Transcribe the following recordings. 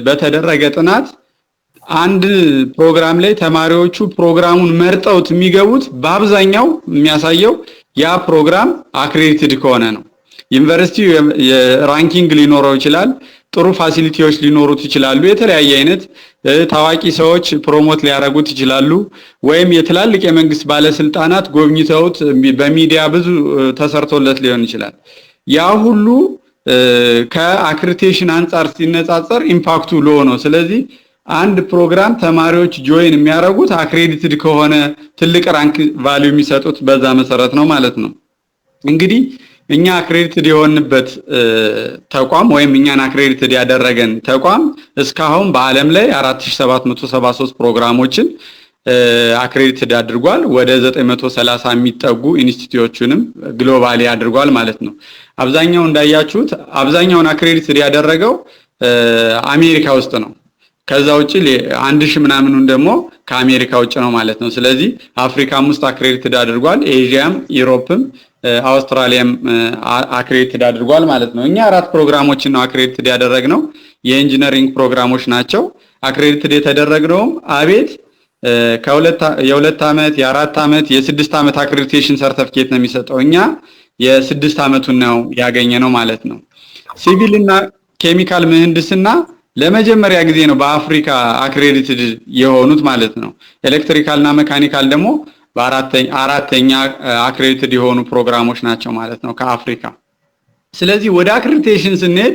በተደረገ ጥናት አንድ ፕሮግራም ላይ ተማሪዎቹ ፕሮግራሙን መርጠውት የሚገቡት በአብዛኛው የሚያሳየው ያ ፕሮግራም accredited ከሆነ ነው። ዩኒቨርሲቲው የ ranking ሊኖረው ይችላል። ጥሩ facility ዎች ሊኖሩት ይችላሉ። የተለያየ አይነት ታዋቂ ሰዎች promote ሊያደርጉት ይችላሉ። ወይም የትላልቅ የመንግስት ባለስልጣናት ጎብኝተውት በሚዲያ ብዙ ተሰርቶለት ሊሆን ይችላል። ያ ሁሉ ከ accreditation አንጻር ሲነጻጸር impact ኡ low ነው። ስለዚህ አንድ ፕሮግራም ተማሪዎች join የሚያደርጉት accredited ከሆነ ትልቅ rank value የሚሰጡት በዛ መሰረት ነው ማለት ነው። እንግዲህ እኛ accredited የሆንበት ተቋም ወይም እኛን accredited ያደረገን ተቋም እስካሁን በዓለም ላይ 4773 ፕሮግራሞችን accredited አድርጓል። ወደ 930 የሚጠጉ ኢንስቲትዩቶችንም globally አድርጓል ማለት ነው። አብዛኛው እንዳያችሁት አብዛኛውን accredited ያደረገው አሜሪካ ውስጥ ነው። ከዛ ውጭ 1000 ምናምኑን ደግሞ ከአሜሪካ ውጭ ነው ማለት ነው። ስለዚህ አፍሪካም ውስጥ accredited አድርጓል፣ ኤዥያም፣ ዩሮፕም አውስትራሊያም accredited አድርጓል ማለት ነው። እኛ አራት ፕሮግራሞችን ነው accredited ያደረግነው። የ engineering ፕሮግራሞች ናቸው። Accredited የተደረግነውም ABET የ2 ዓመት፣ የ4 ዓመት፣ የ6 ዓመት accreditation ሰርተፍኬት ነው የሚሰጠው። እኛ የ6 ዓመቱን ነው ያገኘነው ማለት ነው። ሲቪል እና ኬሚካል ምህንድስና ለመጀመሪያ ጊዜ ነው በአፍሪካ accredited የሆኑት ማለት ነው። Electrical እና mechanical ደግሞ በአራተኛ accredited የሆኑ ፕሮግራሞች ናቸው ማለት ነው ከአፍሪካ። ስለዚህ ወደ accreditation ስንሄድ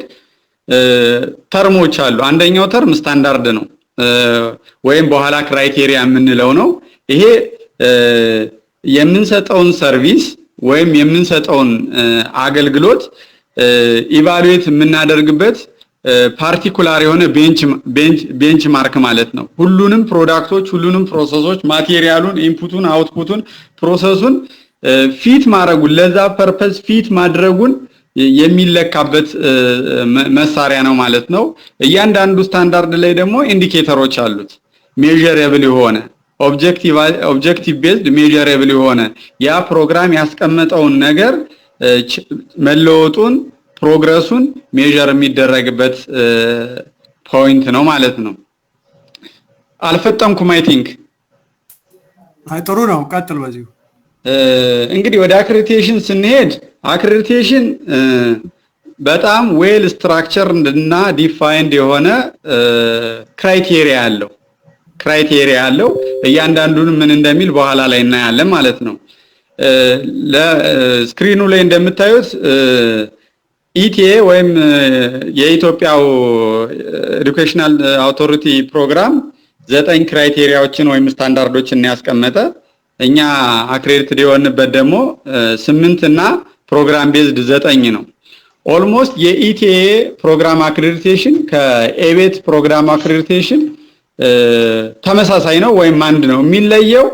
term ኦች አሉ። አንደኛው term standard ነው ወይም በኋላ criteria የምንለው ነው። ይሄ የምንሰጠውን service ወይም የምንሰጠውን አገልግሎት evaluate የምናደርግበት particular የሆነ benchmark ማለት ነው። ሁሉንም product ኦች፣ ሁሉንም process ኦች፣ material ኡን፣ input ኡን፣ output ኡን፣ process ኡን fit ማድረጉን፣ ለዛ purpose fit ማድረጉን የሚለካበት መሳሪያ ነው ማለት ነው። እያንዳንዱ ስታንዳርድ ላይ ደግሞ indicator ኦች አሉት። Measurable የሆነ፣ objective based measurable የሆነ፣ ያ ፕሮግራም ያስቀመጠውን ነገር መለወጡን፣ progress ኡን measure የሚደረግበት point ነው ማለት ነው። አልፈጠንኩም፣ I think። አይ፣ ጥሩ ነው፣ ቀጥል በዚሁ። እንግዲህ ወደ accreditation ስንሄድ accreditation በጣም well structured እና defined የሆነ criteria አለው። እያንዳንዱን ምን እንደሚል በኋላ ላይ እናያለን ማለት ነው። Screen ኑ ላይ እንደምታዩት ETA ወይም የኢትዮጵያው Educational Authority ፕሮግራም ዘጠኝ criteria ዎችን ወይም ስታንዳርዶችን ያስቀመጠ፣ እኛ accredited የሆንበት ደግሞ ስምንት እና program based ዘጠኝ ነው። Almost የ ETA program accreditation ከ ABET program accreditation ተመሳሳይ ነው ወይም አንድ ነው። የሚለየው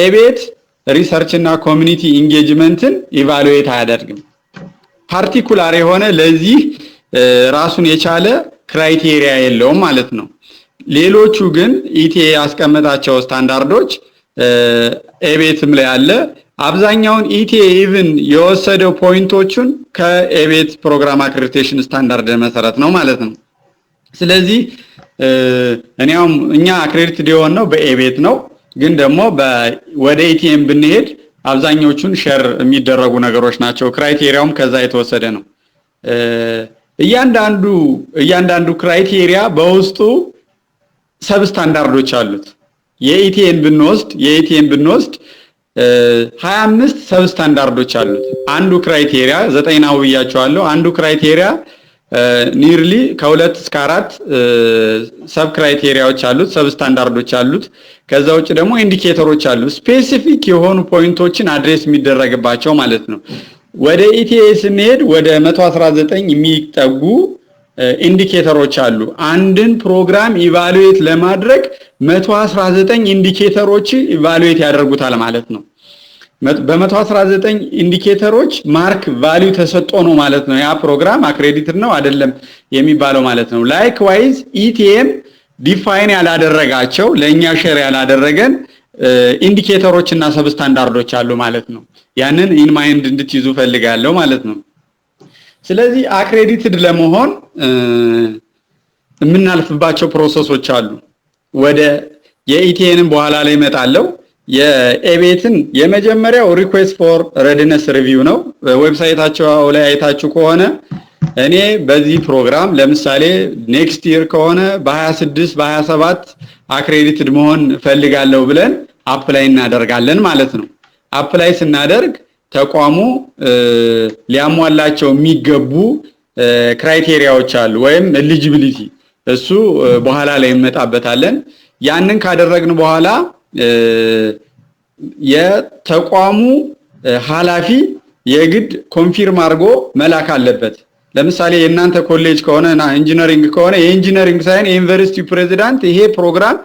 ABET research እና community engagement ን evaluate አያደርግም። Particular የሆነ ለዚህ ራሱን የቻለ criteria የለውም ማለት ነው። ሌሎቹ ግን ETA ያስቀመጣቸው standard ኦች ABET ም ላይ አለ። አብዛኛውን ETA even የወሰደው point ኦቹን ከ ABET program accreditation standard መሰረት ነው ማለት ነው። ስለዚህ እኔውም እኛ accredited የሆነው በ ABET ነው፣ ግን ደግሞ ወደ ETA ም ብንሄድ አብዛኞቹን share የሚደረጉ ነገሮች ናቸው። Criteria ውም ከዛ የተወሰደ ነው። እያንዳንዱ criteria በውስጡ sub standard ኦች አሉት። የ ETA ን ብንወስድ 25 sub standard ኦች አሉት። አንዱ criteria ዘጠኝ ነው ብያቸዋለሁ። አንዱ criteria nearly ከሁለት እስከ አራት sub criteria ዎች አሉት፣ sub standard ኦች አሉት። ከዛ ውጭ ደግሞ indicator ኦች አሉ፣ specific የሆኑ point ኦችን address የሚደረግባቸው ማለት ነው። ወደ ETA ስንሄድ ወደ 119 የሚጠጉ indicator ኦች አሉ። አንድን ፕሮግራም evaluate ለማድረግ 119 indicator ኦች evaluate ያደርጉታል ማለት ነው። በ119 indicator ኦች mark value ተሰጥቶ ነው ማለት ነው ያ ፕሮግራም accredited ነው አይደለም የሚባለው ማለት ነው። Likewise ETA ም define ያላደረጋቸው፣ ለእኛ share ያላደረገን indicator ኦች እና sub standard ኦች አሉ ማለት ነው። ያንን in mind እንድትይዙ ፈልጋለሁ ማለት ነው። ስለዚህ accredited ለመሆን የምናልፍባቸው process ኦች አሉ። ወደ የ ETN ን በኋላ ላይ እመጣለሁ። የ ABET ን የመጀመሪያው request for readiness review ነው። Website ኣቸው ላይ አይታችሁ ከሆነ እኔ በዚህ ፕሮግራም ለምሳሌ next year ከሆነ በ26 በ27 accredited መሆን እፈልጋለሁ ብለን apply እናደርጋለን ማለት ነው። Apply ስናደርግ ተቋሙ ሊያሟላቸው የሚገቡ criteria ዎች አሉ ወይም eligibility፣ እሱ በኋላ ላይ እንመጣበታለን። ያንን ካደረግን በኋላ የተቋሙ ኃላፊ የግድ confirm አድርጎ መላክ አለበት። ለምሳሌ የእናንተ ኮሌጅ ከሆነ፣ engineering ከሆነ፣ የ engineering ሳይሆን የዩኒቨርሲቲ ፕሬዚዳንት ይሄ ፕሮግራም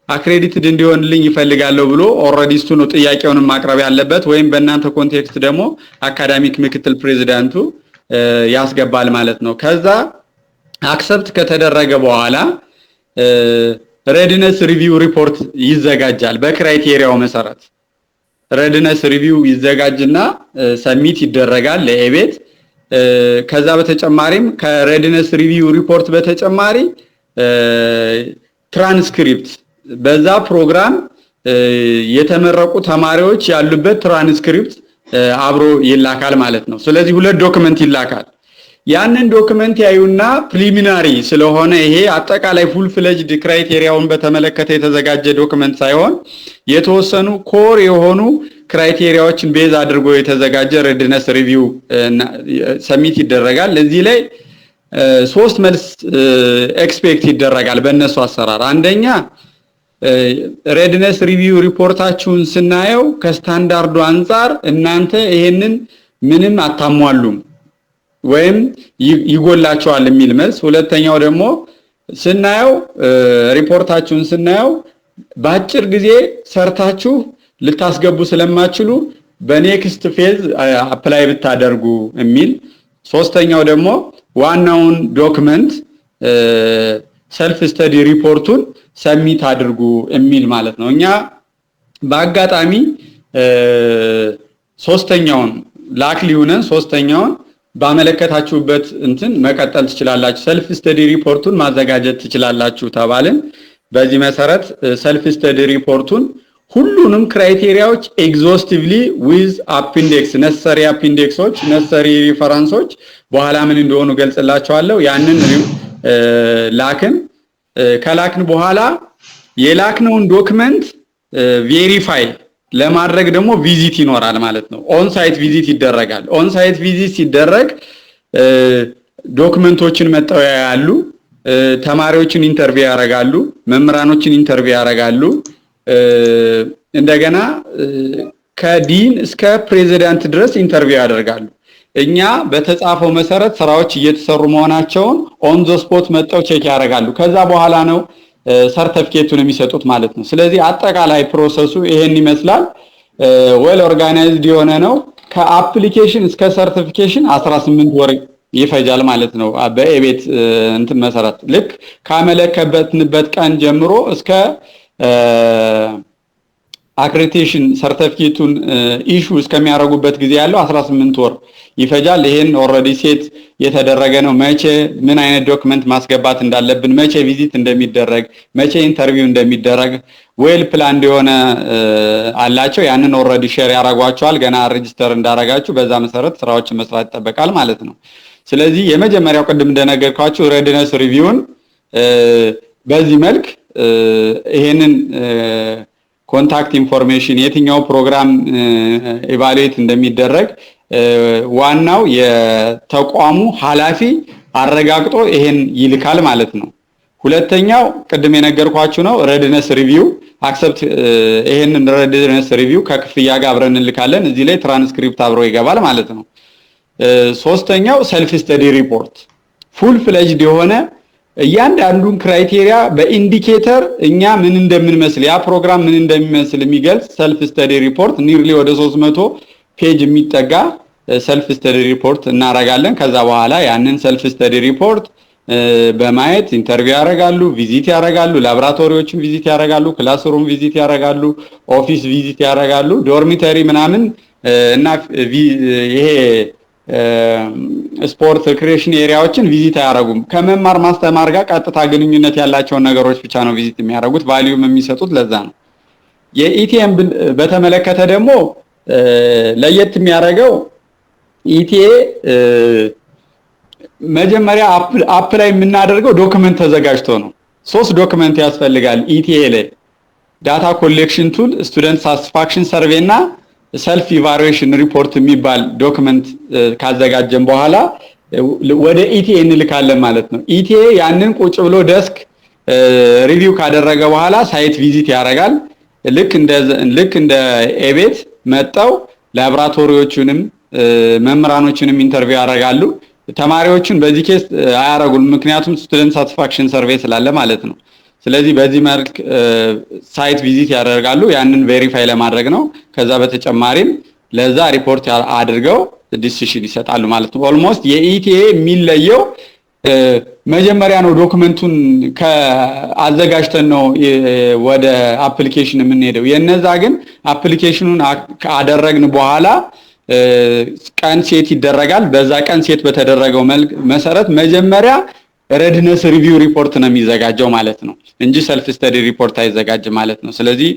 accredited እንዲሆንልኝ ይፈልጋለሁ ብሎ already እሱ ነው ጥያቄውን ማቅረብ ያለበት። ወይም በእናንተ context ደግሞ academic ምክትል ፕሬዚዳንቱ ያስገባል ማለት ነው። ከዛ accept ከተደረገ በኋላ readiness review report ይዘጋጃል። በ criteria ው መሰረት readiness review ይዘጋጅና submit ይደረጋል ለ ABET። ከዛ በተጨማሪም ከ readiness review report በተጨማሪ ትራንስክሪፕት፣ በዛ ፕሮግራም የተመረቁ ተማሪዎች ያሉበት ትራንስክሪፕት አብሮ ይላካል ማለት ነው። ስለዚህ ሁለት document ይላካል። ያንን document ያዩና preliminary ስለሆነ፣ ይሄ አጠቃላይ full fledged criteria ውን በተመለከተ የተዘጋጀ document ሳይሆን የተወሰኑ core የሆኑ criteria ዎችን base አድርጎ የተዘጋጀ readiness review submit ይደረጋል። እዚህ ላይ ሶስት መልስ expect ይደረጋል በእነሱ አሰራር። አንደኛ፣ readiness review report ኣችሁን ስናየው ከስታንዳርዱ አንጻር እናንተ ይሄንን ምንም አታሟሉም ወይም ይጎላቸዋል የሚል መልስ። ሁለተኛው ደግሞ ስናየው፣ ሪፖርታችሁን ስናየው በአጭር ጊዜ ሰርታችሁ ልታስገቡ ስለማትችሉ በ next phase apply ብታደርጉ የሚል። ሶስተኛው ደግሞ ዋናውን document self study report ኡን submit አድርጉ የሚል ማለት ነው። እኛ በአጋጣሚ ሶስተኛውን luckily ሆነን ሶስተኛውን ባመለከታችሁበት እንትን መቀጠል ትችላላችሁ፣ self study report ኡን ማዘጋጀት ትችላላችሁ ተባልን። በዚህ መሰረት self study report ኡን ሁሉንም criteria ዎች exhaustively with appendix፣ necessary appendix ኦች፣ necessary reference ኦች በኋላ ምን እንደሆኑ ገልጽላችኋለሁ። ያንን ላክን። ከላክን በኋላ የላክነውን document verify ለማድረግ ደግሞ visit ይኖራል ማለት ነው። Onsite visit ይደረጋል። Onsite visit ሲደረግ document ኦችን መጥተው ያያሉ፣ ተማሪዎችን interview ያደርጋሉ፣ መምህራኖችን interview ያደርጋሉ። እንደገና ከዲን እስከ ፕሬዚዳንት ድረስ interview ያደርጋሉ። እኛ በተጻፈው መሰረት ስራዎች እየተሰሩ መሆናቸውን on the spot መጥተው check ያደርጋሉ። ከዛ በኋላ ነው ሰርተፊኬቱን የሚሰጡት ማለት ነው። ስለዚህ አጠቃላይ process ኡ ይሄን ይመስላል። Well organized የሆነ ነው። ከ application እስከ certification 18 ወር ይፈጃል ማለት ነው። በ ABET እንትን መሰረት ልክ ካመለከትንበት ቀን ጀምሮ እስከ accreditation ሰርተፊኬቱን issue እስከሚያደርጉበት ጊዜ ያለው 18 ወር ይፈጃል። ይሄን already set የተደረገ ነው። መቼ ምን አይነት document ማስገባት እንዳለብን፣ መቼ visit እንደሚደረግ፣ መቼ interview እንደሚደረግ well planned የሆነ አላቸው። ያንን already share ያደርጓችኋል። ገና register እንዳረጋችሁ በዛ መሰረት ስራዎችን መስራት ይጠበቃል ማለት ነው። ስለዚህ የመጀመሪያው ቅድም እንደነገርኳችሁ readiness review ን በዚህ መልክ ይሄንን contact information፣ የትኛው ፕሮግራም evaluate እንደሚደረግ ዋናው የተቋሙ ኃላፊ አረጋግጦ ይሄን ይልካል ማለት ነው። ሁለተኛው ቅድም የነገርኳችሁ ነው፣ readiness review accept። ይሄንን readiness review ከክፍያ ጋር አብረን እንልካለን። እዚህ ላይ ትራንስክሪፕት አብሮ ይገባል ማለት ነው። ሶስተኛው self study report፣ full fledged የሆነ እያንዳንዱን criteria በ indicator እኛ ምን እንደምንመስል፣ ያ ፕሮግራም ምን እንደሚመስል የሚገልጽ self study report nearly ወደ 300 page የሚጠጋ self study report እናረጋለን። ከዛ በኋላ ያንን self study report በማየት interview ያደርጋሉ፣ visit ያደርጋሉ፣ ላቦራቶሪዎችን visit ያደርጋሉ፣ classroom visit ያደርጋሉ፣ office visit ያደርጋሉ፣ dormitory ምናምን እና ይሄ Sport, recreation area ዎችን visit አያደርጉም። ከመማር ማስተማር ጋር ቀጥታ ግንኙነት ያላቸውን ነገሮች ብቻ ነው visit የሚያደርጉት። Value ም የሚሰጡት ለዛ ነው። የ ETA ን በተመለከተ ደግሞ ለየት የሚያደርገው ETA መጀመሪያ apply የምናደርገው document ተዘጋጅቶ ነው። ሶስት document ያስፈልጋል ETA ላይ፦ data collection tool፣ student satisfaction survey እና self evaluation report የሚባል document ካዘጋጀን በኋላ ወደ ETA እንልካለን ማለት ነው። ETA ያንን ቁጭ ብሎ desk review ካደረገ በኋላ site visit ያደርጋል። ልክ እንደ ABET መጥተው ላብራቶሪዎቹንም መምህራኖችንም interview ያደርጋሉ። ተማሪዎቹን በዚህ case አያረጉም፣ ምክንያቱም student satisfaction survey ስላለ ማለት ነው። ስለዚህ በዚህ መልክ site visit ያደርጋሉ። ያንን verify ለማድረግ ነው። ከዛ በተጨማሪም ለዛ ሪፖርት አድርገው decision ይሰጣሉ ማለት ነው። Almost የ ETA የሚለየው መጀመሪያ ነው document ኡን ከአዘጋጅተን ነው ወደ application የምንሄደው። የነዛ ግን application ኑን ካደረግን በኋላ ቀን set ይደረጋል። በዛ ቀን set በተደረገው መሰረት መጀመሪያ readiness review report ነው የሚዘጋጀው ማለት ነው እንጂ self study report አይዘጋጅም ማለት ነው። ስለዚህ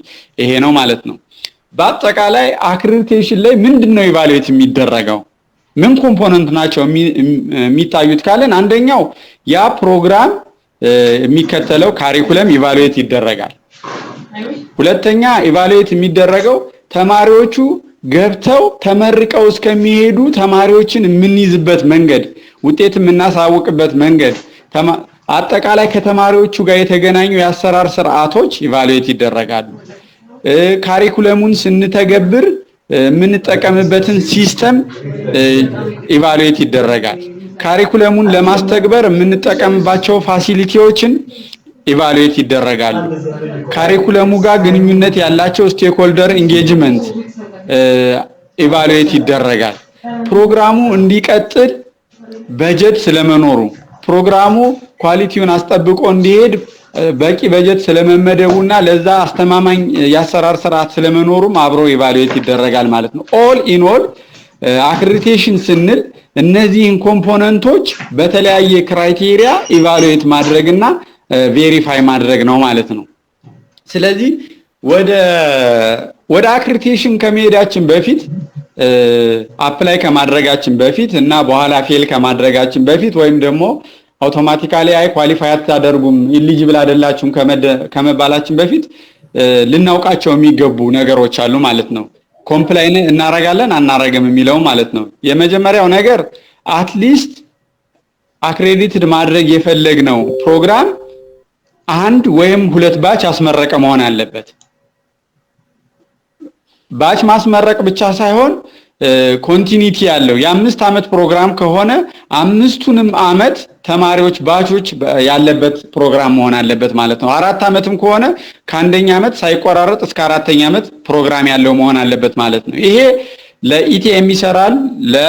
ይሄ ነው ማለት ነው። በአጠቃላይ accreditation ላይ ምንድን ነው evaluate የሚደረገው? ምን component ናቸው የሚታዩት ካለን፣ አንደኛው ያ ፕሮግራም የሚከተለው curriculum evaluate ይደረጋል። ሁለተኛ evaluate የሚደረገው ተማሪዎቹ ገብተው ተመርቀው እስከሚሄዱ ተማሪዎችን የምንይዝበት መንገድ፣ ውጤት የምናሳውቅበት መንገድ፣ አጠቃላይ ከተማሪዎቹ ጋር የተገናኙ የአሰራር ስርዓቶች evaluate ይደረጋሉ። Curriculum ኡን ስንተገብር የምንጠቀምበትን system evaluate ይደረጋል። Curriculum ኡን ለማስተግበር የምንጠቀምባቸው facility ዎችን evaluate ይደረጋሉ። Curriculum ኡ ጋር ግንኙነት ያላቸው stakeholder engagement evaluate ይደረጋል። ፕሮግራሙ እንዲቀጥል በጀት ስለመኖሩ፣ ፕሮግራሙ quality ውን አስጠብቆ እንዲሄድ በቂ በጀት ስለመመደቡና ለዛ አስተማማኝ የአሰራር ስርዓት ስለመኖሩም አብሮ evaluate ይደረጋል ማለት ነው። All in all accreditation ስንል እነዚህን component ኦች በተለያየ criteria evaluate ማድረግና verify ማድረግ ነው ማለት ነው። ስለዚህ ወደ accreditation ከመሄዳችን በፊት፣ apply ከማድረጋችን በፊት እና በኋላ fail ከማድረጋችን በፊት ወይም ደግሞ automatically አይ qualify አታደርጉም፣ eligible አይደላችሁም ከመባላችን በፊት ልናውቃቸው የሚገቡ ነገሮች አሉ ማለት ነው። Comply እናረጋለን አናረግም የሚለው ማለት ነው። የመጀመሪያው ነገር at least accredited ማድረግ የፈለግነው ፕሮግራም አንድ ወይም ሁለት batch ያስመረቀ መሆን አለበት። Batch ማስመረቅ ብቻ ሳይሆን continuity ያለው፣ የ5 ዓመት ፕሮግራም ከሆነ አምስቱንም ዓመት ተማሪዎች batch ኦች ያለበት ፕሮግራም መሆን አለበት ማለት ነው። 4 ዓመትም ከሆነ ከአንደኛ ዓመት ሳይቆራረጥ እስከ አራተኛ ዓመት ፕሮግራም ያለው መሆን አለበት ማለት ነው። ይሄ ለ ETA ይሰራል፣ ለ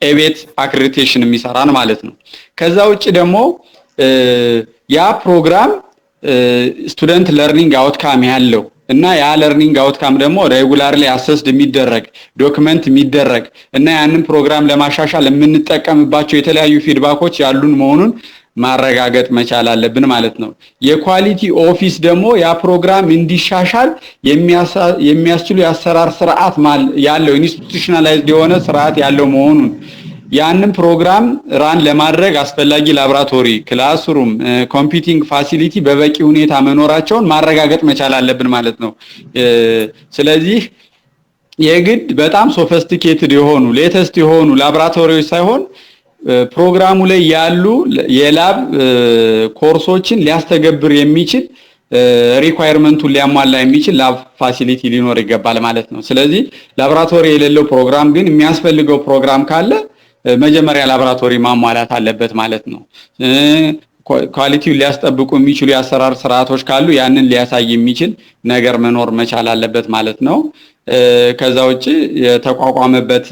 ABET accreditation ይሰራል ማለት ነው። ከዛ ውጭ ደግሞ ያ ፕሮግራም student learning outcome ያለው እና ያ learning outcome ደግሞ regularly assessed የሚደረግ፣ document የሚደረግ እና ያንን ፕሮግራም ለማሻሻል የምንጠቀምባቸው የተለያዩ feedback ኦች ያሉን መሆኑን ማረጋገጥ መቻል አለብን ማለት ነው። የ quality office ደግሞ ያ ፕሮግራም እንዲሻሻል የሚያስችሉ የአሰራር ስርዓት ያለው፣ institutionalized የሆነ ስርዓት ያለው መሆኑን፣ ያንን ፕሮግራም run ለማድረግ አስፈላጊ ላብራቶሪ፣ classroom፣ computing facility በበቂ ሁኔታ መኖራቸውን ማረጋገጥ መቻል አለብን ማለት ነው። ስለዚህ የግድ በጣም sophisticated የሆኑ፣ latest የሆኑ ላብራቶሪዎች ሳይሆን ፕሮግራሙ ላይ ያሉ የ lab ኮርሶችን ሊያስተገብር የሚችል፣ requirement ኡን ሊያሟላ የሚችል lab facility ሊኖር ይገባል ማለት ነው። ስለዚህ ላብራቶሪ የሌለው ፕሮግራም ግን የሚያስፈልገው ፕሮግራም ካለ መጀመሪያ ላብራቶሪ ማሟላት አለበት ማለት ነው። Quality ውን ሊያስጠብቁ የሚችሉ የአሰራር ስርዓቶች ካሉ ያንን ሊያሳይ የሚችል ነገር መኖር መቻል አለበት ማለት ነው። ከዛ ውጭ የተቋቋመበት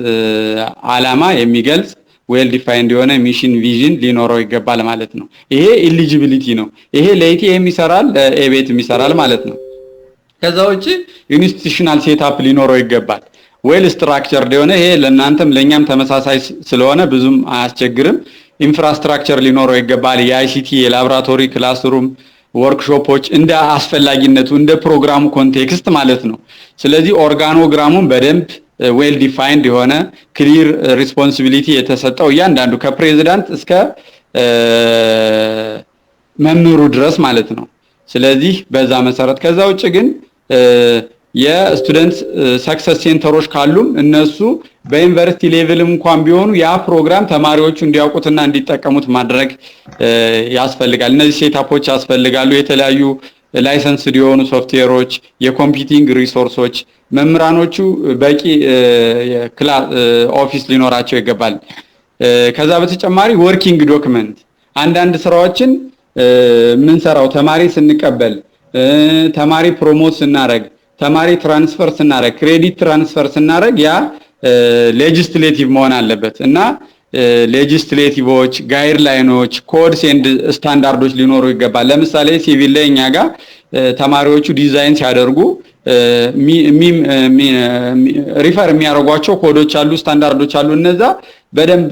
ዓላማ የሚገልጽ well defined የሆነ mission vision ሊኖረው ይገባል ማለት ነው። ይሄ eligibility ነው። ይሄ ለ ETA ም ይሰራል፣ ለ ABET ም ይሰራል ማለት ነው። ከዛ ውጭ institutional setup ሊኖረው ይገባል። Well structured የሆነ፣ ይሄ ለእናንተም ለእኛም ተመሳሳይ ስለሆነ ብዙም አያስቸግርም። Infrastructure ሊኖረው ይገባል። የ ICT፣ የላቦራቶሪ፣ classroom፣ workshop ኦች እንደ አስፈላጊነቱ፣ እንደ ፕሮግራሙ context ማለት ነው። ስለዚህ organogram ኡን በደንብ well defined የሆነ፣ clear responsibility የተሰጠው፣ እያንዳንዱ ከፕሬዚዳንት እስከ መምህሩ ድረስ ማለት ነው። ስለዚህ በዛ መሰረት፣ ከዛ ውጭ ግን የ student success center ኦች ካሉም እነሱ በዩኒቨርሲቲ level ም እንኳን ቢሆኑ ያ ፕሮግራም ተማሪዎቹ እንዲያውቁትና እንዲጠቀሙት ማድረግ ያስፈልጋል። እነዚህ setup ኦች ያስፈልጋሉ። የተለያዩ licensed የሆኑ ሶፍትዌሮች፣ የ computing resource ኦች፣ መምህራኖቹ በቂ office ሊኖራቸው ይገባል። ከዛ በተጨማሪ working document፣ አንዳንድ ስራዎችን የምንሰራው ተማሪ ስንቀበል፣ ተማሪ promote ስናደርግ፣ ተማሪ transfer ስናደርግ፣ credit transfer ስናደርግ ያ legislative መሆን አለበት እና legislative ኦች፣ guideline ኦች፣ codes and standard ኦች ሊኖሩ ይገባል። ለምሳሌ ሲቪል ላይ እኛ ጋር ተማሪዎቹ ዲዛይን ሲያደርጉ refer የሚያደርጓቸው ኮዶች አሉ፣ ስታንዳርዶች አሉ። እነዛ በደንብ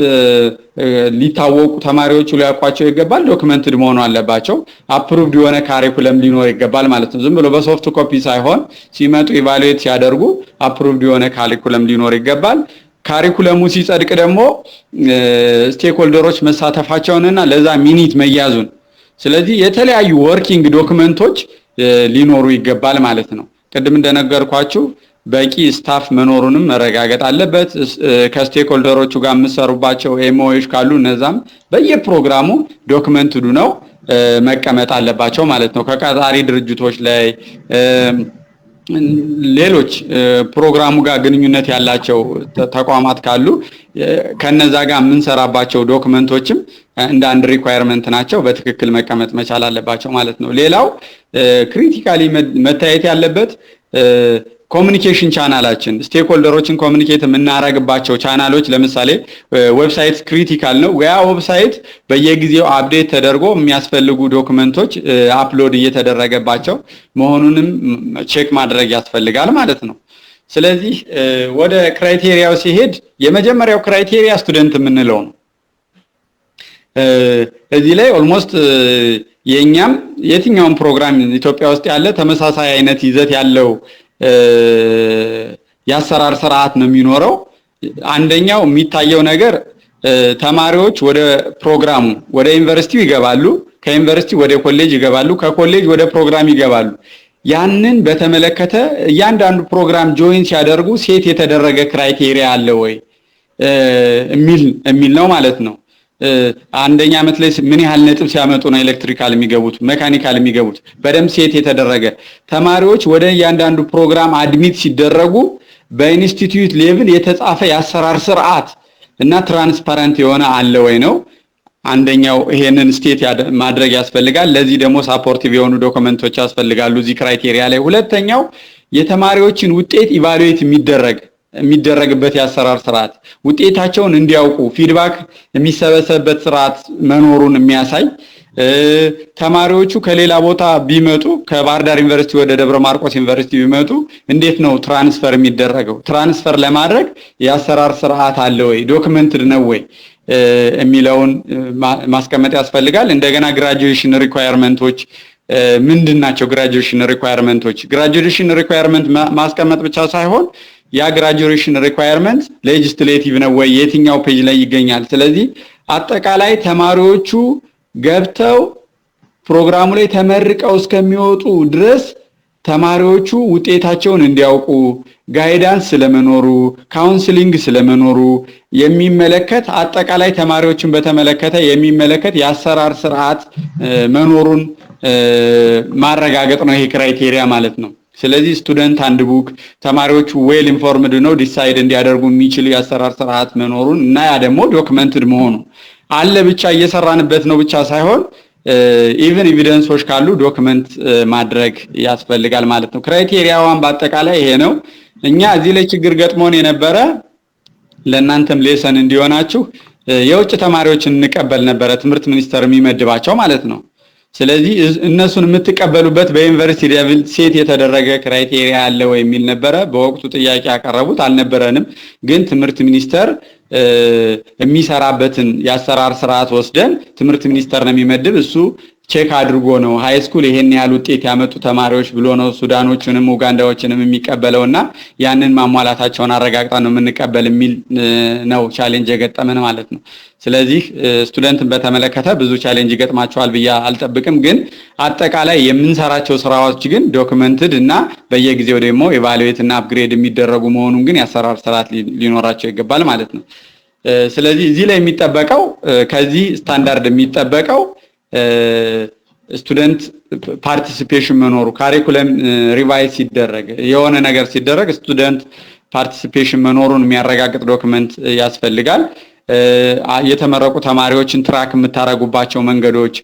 ሊታወቁ፣ ተማሪዎቹ ሊያውቋቸው ይገባል። Documented መሆኑ አለባቸው። Approved የሆነ curriculum ሊኖር ይገባል ማለት ነው። ዝም ብሎ በ soft copy ሳይሆን ሲመጡ evaluate ሲያደርጉ approved የሆነ curriculum ሊኖር ይገባል። Curriculum ኡ ሲጸድቅ ደግሞ stakeholder ኦች መሳተፋቸውንና ለዛ minute መያዙን፣ ስለዚህ የተለያዩ working document ኦች ሊኖሩ ይገባል ማለት ነው። ቅድም እንደነገርኳችሁ በቂ staff መኖሩንም መረጋገጥ አለበት። ከ stakeholder ኦቹ ጋር የምሰሩባቸው MOU ዎች ካሉ እነዛም በየፕሮግራሙ documented ነው መቀመጥ አለባቸው ማለት ነው። ከቀጣሪ ድርጅቶች ላይ፣ ሌሎች ፕሮግራሙ ጋር ግንኙነት ያላቸው ተቋማት ካሉ ከነዛ ጋር የምንሰራባቸው document ኦችም እንደ አንድ requirement ናቸው፣ በትክክል መቀመጥ መቻል አለባቸው ማለት ነው። ሌላው critically መታየት ያለበት communication channel ኣችን፣ stakeholder ኦችን communicate የምናረግባቸው ቻናሎች፣ ለምሳሌ website critical ነው። ያ website በየጊዜው update ተደርጎ የሚያስፈልጉ document ኦች upload እየተደረገባቸው መሆኑንም check ማድረግ ያስፈልጋል ማለት ነው። ስለዚህ ወደ criteria ው ሲሄድ የመጀመሪያው criteria student የምንለው ነው። እዚህ ላይ almost የኛም የትኛውም ፕሮግራም ኢትዮጵያ ውስጥ ያለ ተመሳሳይ አይነት ይዘት ያለው የአሰራር ስርዓት ነው የሚኖረው። አንደኛው የሚታየው ነገር ተማሪዎች ወደ ፕሮግራሙ፣ ወደ ዩኒቨርሲቲው ይገባሉ፣ ከዩኒቨርሲቲ ወደ ኮሌጅ ይገባሉ፣ ከኮሌጅ ወደ ፕሮግራም ይገባሉ። ያንን በተመለከተ እያንዳንዱ ፕሮግራም join ሲያደርጉ set የተደረገ criteria አለ ወይ የሚል ነው ማለት ነው። አንደኛ ዓመት ላይ ምን ያህል ነጥብ ሲያመጡ ነው electrical የሚገቡት፣ mechanical የሚገቡት፣ በደንብ set የተደረገ፣ ተማሪዎች ወደ እያንዳንዱ ፕሮግራም admit ሲደረጉ በ institute level የተጻፈ የአሰራር ስርዓት እና transparent የሆነ አለ ወይ ነው። አንደኛው ይሄንን state ማድረግ ያስፈልጋል። ለዚህ ደግሞ supportive የሆኑ document ኦች ያስፈልጋሉ እዚህ criteria ላይ። ሁለተኛው የተማሪዎችን ውጤት evaluate የሚደረግበት የአሰራር ስርዓት፣ ውጤታቸውን እንዲያውቁ feedback የሚሰበሰብበት ስርዓት መኖሩን የሚያሳይ፣ ተማሪዎቹ ከሌላ ቦታ ቢመጡ፣ ከባህር ዳር ዩኒቨርሲቲ ወደ ደብረ ማርቆስ ዩኒቨርሲቲ ቢመጡ እንዴት ነው transfer የሚደረገው? Transfer ለማድረግ የአሰራር ስርዓት አለ ወይ? Documented ነው ወይ የሚለውን ማስቀመጥ ያስፈልጋል። እንደገና graduation requirement ኦች ምንድን ናቸው? Graduation requirement ኦች፣ graduation requirement ማስቀመጥ ብቻ ሳይሆን ያ graduation requirement legislative ነው ወይ? የትኛው page ላይ ይገኛል? ስለዚህ አጠቃላይ ተማሪዎቹ ገብተው ፕሮግራሙ ላይ ተመርቀው እስከሚወጡ ድረስ ተማሪዎቹ ውጤታቸውን እንዲያውቁ guidance ስለመኖሩ፣ counseling ስለመኖሩ የሚመለከት፣ አጠቃላይ ተማሪዎችን በተመለከተ የሚመለከት የአሰራር ስርዓት መኖሩን ማረጋገጥ ነው ይሄ criteria ማለት ነው። ስለዚህ student handbook፣ ተማሪዎቹ well informed ነው decide እንዲያደርጉ የሚችሉ የአሰራር ስርዓት መኖሩን እና ያ ደግሞ documented መሆኑ፣ አለ ብቻ፣ እየሰራንበት ነው ብቻ ሳይሆን even evidence ኦች ካሉ document ማድረግ ያስፈልጋል ማለት ነው። Criteria ዋን በአጠቃላይ ይሄ ነው። እኛ እዚህ ላይ ችግር ገጥሞን የነበረ፣ ለእናንተም lesson እንዲሆናችሁ፣ የውጭ ተማሪዎችን እንቀበል ነበረ፣ ትምህርት ሚኒስቴር የሚመድባቸው ማለት ነው። ስለዚህ እነሱን የምትቀበሉበት በዩኒቨርሲቲ level set የተደረገ criteria አለ ወይ የሚል ነበረ። በወቅቱ ጥያቄ ያቀረቡት አልነበረንም። ግን ትምህርት ሚኒስቴር የሚሰራበትን የአሰራር ስርዓት ወስደን ትምህርት ሚኒስቴር ነው የሚመድብ፣ እሱ check አድርጎ ነው high school ይሄን ያህል ውጤት ያመጡ ተማሪዎች ብሎ ነው ሱዳኖችንም ኡጋንዳዎችንም የሚቀበለውና ያንን ማሟላታቸውን አረጋግጠን ነው የምንቀበል የሚል ነው challenge የገጠመን ማለት ነው። ስለዚህ student ን በተመለከተ ብዙ challenge ይገጥማቸዋል ብዬ አልጠብቅም። ግን አጠቃላይ የምንሰራቸው ስራዎች ግን documented እና በየጊዜው ደግሞ evaluate እና upgrade የሚደረጉ መሆኑን ግን የአሰራር ስርዓት ሊኖራቸው ይገባል ማለት ነው። ስለዚህ እዚህ ላይ የሚጠበቀው፣ ከዚህ ስታንዳርድ የሚጠበቀው student participation መኖሩ፣ curriculum revise ሲደረግ፣ የሆነ ነገር ሲደረግ student participation መኖሩን የሚያረጋግጥ document ያስፈልጋል። የተመረቁ ተማሪዎችን track የምታደርጉባቸው መንገዶች፣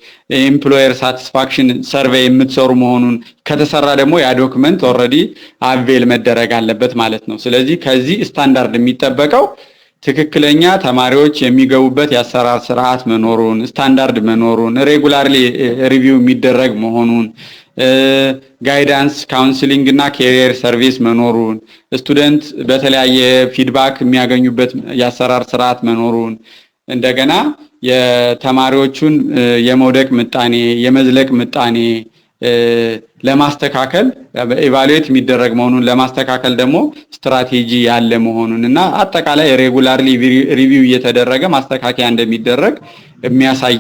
employer satisfaction survey የምትሰሩ መሆኑን ከተሰራ ደግሞ ያ document already avail መደረግ አለበት ማለት ነው። ስለዚህ ከዚህ ስታንዳርድ የሚጠበቀው ትክክለኛ ተማሪዎች የሚገቡበት የአሰራር ስርዓት መኖሩን፣ ስታንዳርድ መኖሩን፣ regularly review የሚደረግ መሆኑን፣ guidance፣ counseling እና career service መኖሩን፣ student በተለያየ feedback የሚያገኙበት የአሰራር ስርዓት መኖሩን፣ እንደገና የተማሪዎቹን የመውደቅ ምጣኔ፣ የመዝለቅ ምጣኔ ለማስተካከል evaluate የሚደረግ መሆኑን፣ ለማስተካከል ደግሞ ስትራቴጂ ያለ መሆኑን እና አጠቃላይ regularly review እየተደረገ ማስተካከያ እንደሚደረግ የሚያሳይ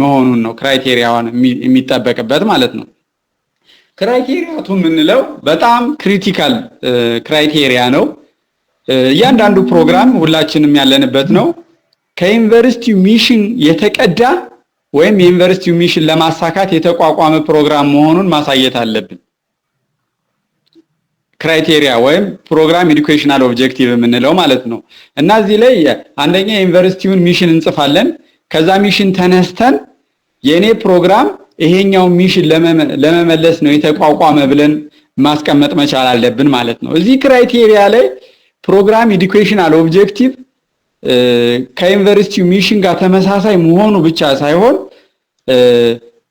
መሆኑን ነው criteria ውን የሚጠበቅበት ማለት ነው። Criteria 2 የምንለው በጣም critical criteria ነው። እያንዳንዱ ፕሮግራም ሁላችንም ያለንበት ነው። ከዩኒቨርሲቲው mission የተቀዳ ወይም የዩኒቨርሲቲው mission ለማሳካት የተቋቋመ ፕሮግራም መሆኑን ማሳየት አለብን። Criteria ወይም program educational objective የምንለው ማለት ነው። እና እዚህ ላይ አንደኛ የዩኒቨርሲቲውን mission እንጽፋለን። ከዛ mission ተነስተን የኔ ፕሮግራም ይሄኛው mission ለመመለስ ነው የተቋቋመ ብለን ማስቀመጥ መቻል አለብን ማለት ነው። እዚህ criteria ላይ program educational objective ከዩኒቨርሲቲው mission ጋር ተመሳሳይ መሆኑ ብቻ ሳይሆን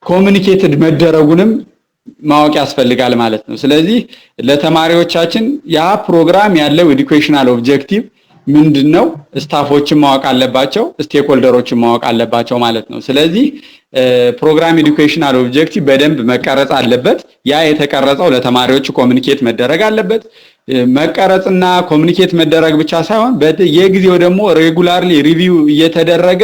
communicated መደረጉንም ማወቅ ያስፈልጋል ማለት ነው። ስለዚህ ለተማሪዎቻችን ያ ፕሮግራም ያለው educational objective ምንድነው? Staff ኦችን ማወቅ አለባቸው፣ stakeholder ኦችን ማወቅ አለባቸው ማለት ነው። ስለዚህ program educational objective በደንብ መቀረጽ አለበት። ያ የተቀረጸው ለተማሪዎች communicate መደረግ አለበት። መቀረጽና communicate መደረግ ብቻ ሳይሆን በየጊዜው ደግሞ regularly review እየተደረገ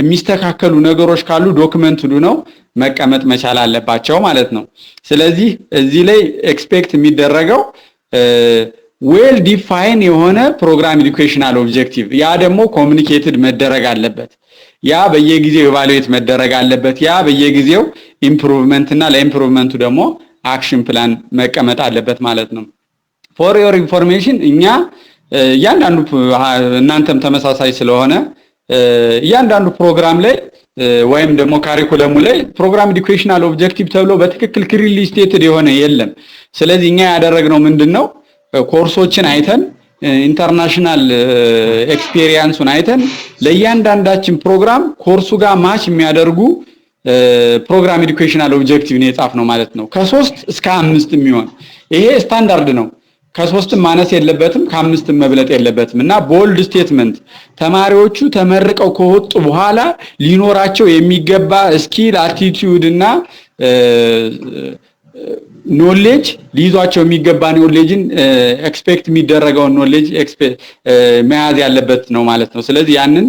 የሚስተካከሉ ነገሮች ካሉ documented ሆነው መቀመጥ መቻል አለባቸው ማለት ነው። ስለዚህ እዚህ ላይ expect የሚደረገው well define የሆነ program educational objective፣ ያ ደግሞ communicated መደረግ አለበት። ያ በየጊዜው evaluate መደረግ አለበት። ያ በየጊዜው improvement እና ለ improvement ኡ ደግሞ action plan መቀመጥ አለበት ማለት ነው። For your information፣ እኛ እያንዳንዱ፣ እናንተም ተመሳሳይ ስለሆነ፣ እያንዳንዱ ፕሮግራም ላይ ወይም ደግሞ curriculum ኡ ላይ program educational objective ተብሎ በትክክል clearly stated የሆነ የለም። ስለዚህ እኛ ያደረግነው ምንድን ነው? ኮርሶችን አይተን፣ international experience ኡን አይተን ለእያንዳንዳችን ፕሮግራም ኮርሱ ጋር match የሚያደርጉ program educational objective ነው የጻፍነው ማለት ነው። ከ3 እስከ 5 የሚሆን፣ ይሄ ስታንዳርድ ነው። ከ3ም ማነስ የለበትም፣ ከ5ም መብለጥ የለበትም። እና bold statement ተማሪዎቹ ተመርቀው ከወጡ በኋላ ሊኖራቸው የሚገባ skill፣ attitude እና knowledge፣ ሊይዟቸው የሚገባ knowledge ን፣ expect የሚደረገውን knowledge መያዝ ያለበት ነው ማለት ነው። ስለዚህ ያንን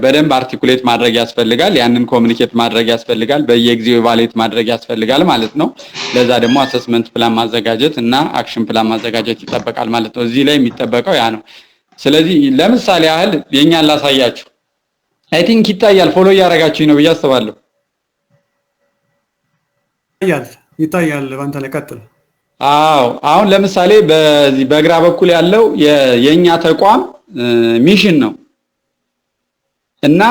በደንብ articulate ማድረግ ያስፈልጋል። ያንን communicate ማድረግ ያስፈልጋል። በየጊዜው evaluate ማድረግ ያስፈልጋል ማለት ነው። ለዛ ደግሞ assessment plan ማዘጋጀት እና action plan ማዘጋጀት ይጠበቃል ማለት ነው። እዚህ ላይ የሚጠበቀው ያ ነው። ስለዚህ ለምሳሌ ያህል የኛን ላሳያችሁ። I think ይታያል። Follow እያደረጋችሁኝ ነው ብዬ አስባለሁ። ይታያል፣ ይታያል። በአንተ ላይ ቀጥል። አዎ፣ አሁን ለምሳሌ በዚህ በግራ በኩል ያለው የኛ ተቋም mission ነው እና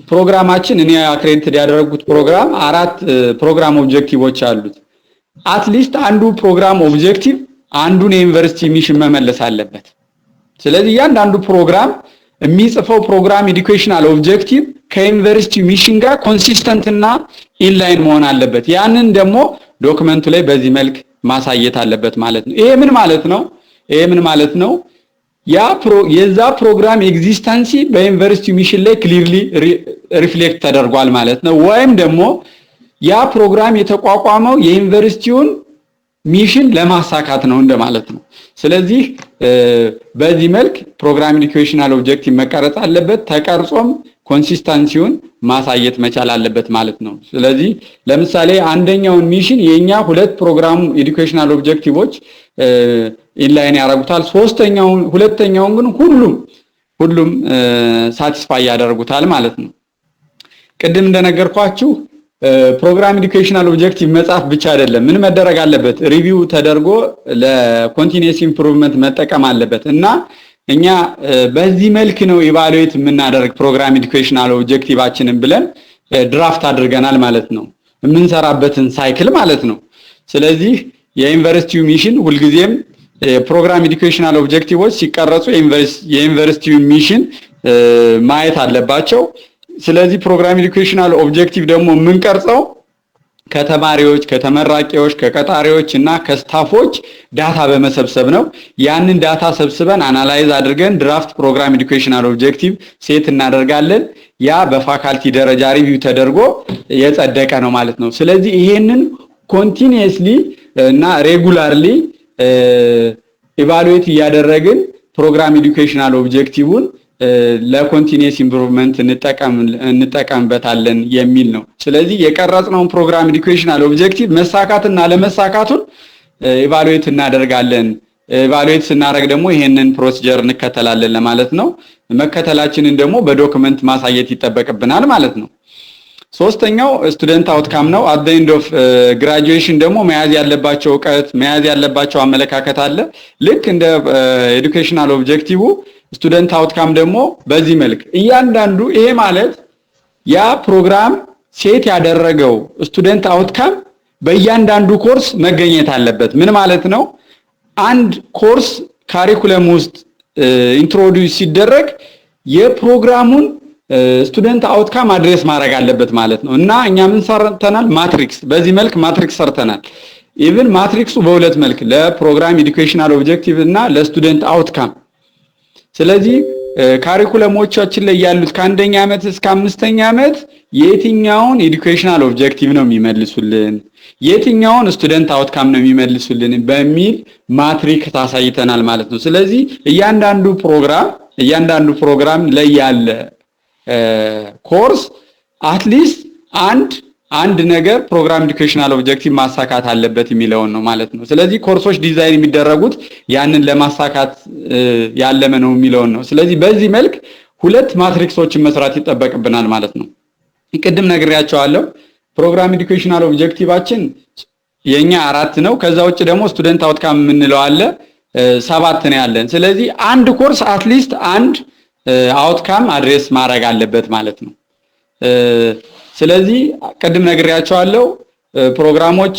ፕሮግራማችን፣ እኔ accredited ያደረጉት ፕሮግራም አራት program objective ኦች አሉት። At least አንዱ program objective አንዱን የዩኒቨርሲቲ mission መመለስ አለበት። ስለዚህ እያንዳንዱ ፕሮግራም የሚጽፈው program educational objective ከዩኒቨርሲቲ mission ጋር consistent እና inline መሆን አለበት። ያንን ደግሞ document ኡ ላይ በዚህ መልክ ማሳየት አለበት ማለት ነው። ይሄ ምን ማለት ነው? ይሄ ምን ማለት ነው? ያ የዛ ፕሮግራም existency በዩኒቨርሲቲ mission ላይ clearly reflect ተደርጓል ማለት ነው። ወይም ደግሞ ያ ፕሮግራም የተቋቋመው የዩኒቨርሲቲውን mission ለማሳካት ነው እንደማለት ነው። ስለዚህ በዚህ መልክ program educational objective መቀረጽ አለበት። ተቀርጾም consistency ውን ማሳየት መቻል አለበት ማለት ነው። ስለዚህ ለምሳሌ አንደኛውን mission የኛ ሁለት program educational objective ኦች inline ያደርጉታል። ሶስተኛውን ሁለተኛውን ግን ሁሉም satisfy ያደርጉታል ማለት ነው። ቅድም እንደነገርኳችሁ program educational objective መጻፍ ብቻ አይደለም። ምን መደረግ አለበት? Review ተደርጎ ለ continuous improvement መጠቀም አለበት። እና እኛ በዚህ መልክ ነው evaluate የምናደርግ program educational objective ኣችንን ብለን draft አድርገናል ማለት ነው። የምንሰራበትን cycle ማለት ነው። ስለዚህ የዩኒቨርሲቲው mission ሁልጊዜም የ program educational objective ኦች ሲቀረጹ የዩኒቨርሲቲው mission ማየት አለባቸው። ስለዚህ program educational objective ደግሞ የምንቀርጸው ከተማሪዎች፣ ከተመራቂዎች፣ ከቀጣሪዎች እና ከ staff ኦች data በመሰብሰብ ነው። ያንን data ሰብስበን analyze አድርገን draft program educational objective set እናደርጋለን። ያ በፋካልቲ ደረጃ review ተደርጎ የጸደቀ ነው ማለት ነው። ስለዚህ ይሄንን continuously እና regularly evaluate እያደረግን program educational objective ን ለ continuous improvement እንጠቀምበታለን የሚል ነው። ስለዚህ የቀረጽነውን program educational objective መሳካትና አለመሳካቱን evaluate እናደርጋለን። Evaluate ስናደርግ ደግሞ ይሄንን procedure እንከተላለን ለማለት ነው። መከተላችንን ደግሞ በ document ማሳየት ይጠበቅብናል ማለት ነው። ሶስተኛው student outcome ነው። At end of graduation ደግሞ መያዝ ያለባቸው እውቀት፣ መያዝ ያለባቸው አመለካከት አለ። ልክ እንደ educational objective student outcome ደግሞ በዚህ መልክ እያንዳንዱ፣ ይሄ ማለት ያ ፕሮግራም set ያደረገው student outcome በእያንዳንዱ ኮርስ መገኘት አለበት። ምን ማለት ነው? አንድ course curriculum ውስጥ introduce ሲደረግ የፕሮግራሙን student outcome address ማድረግ አለበት ማለት ነው። እና እኛ ምን ሰርተናል? Matrix፣ በዚህ መልክ matrix ሰርተናል። Even matrix ኡ በሁለት መልክ፣ ለ program educational objective እና ለ student outcome። ስለዚህ curriculum ኦቻችን ላይ ያሉት ከአንደኛ ዓመት እስከ አምስተኛ ዓመት የትኛውን educational objective ነው የሚመልሱልን፣ የትኛውን student outcome ነው የሚመልሱልን በሚል matrix አሳይተናል ማለት ነው። ስለዚህ እያንዳንዱ ፕሮግራም ላይ ያለ course at least አንድ ነገር program educational objective ማሳካት አለበት የሚለውን ነው ማለት ነው። ስለዚህ course ኦች design የሚደረጉት ያንን ለማሳካት ያለመ ነው የሚለውን ነው። ስለዚህ በዚህ መልክ ሁለት matrix ኦችን መስራት ይጠበቅብናል ማለት ነው። ቅድም ነግሬያችኋለሁ። Program educational objective ኣችን የኛ አራት ነው። ከዛ ውጭ ደግሞ student outcome የምንለው አለ፣ ሰባት ነው ያለን። ስለዚህ አንድ course at least አንድ outcome address ማድረግ አለበት ማለት ነው። ስለዚህ ቅድም ነግሬያችኋለሁ። ፕሮግራሞች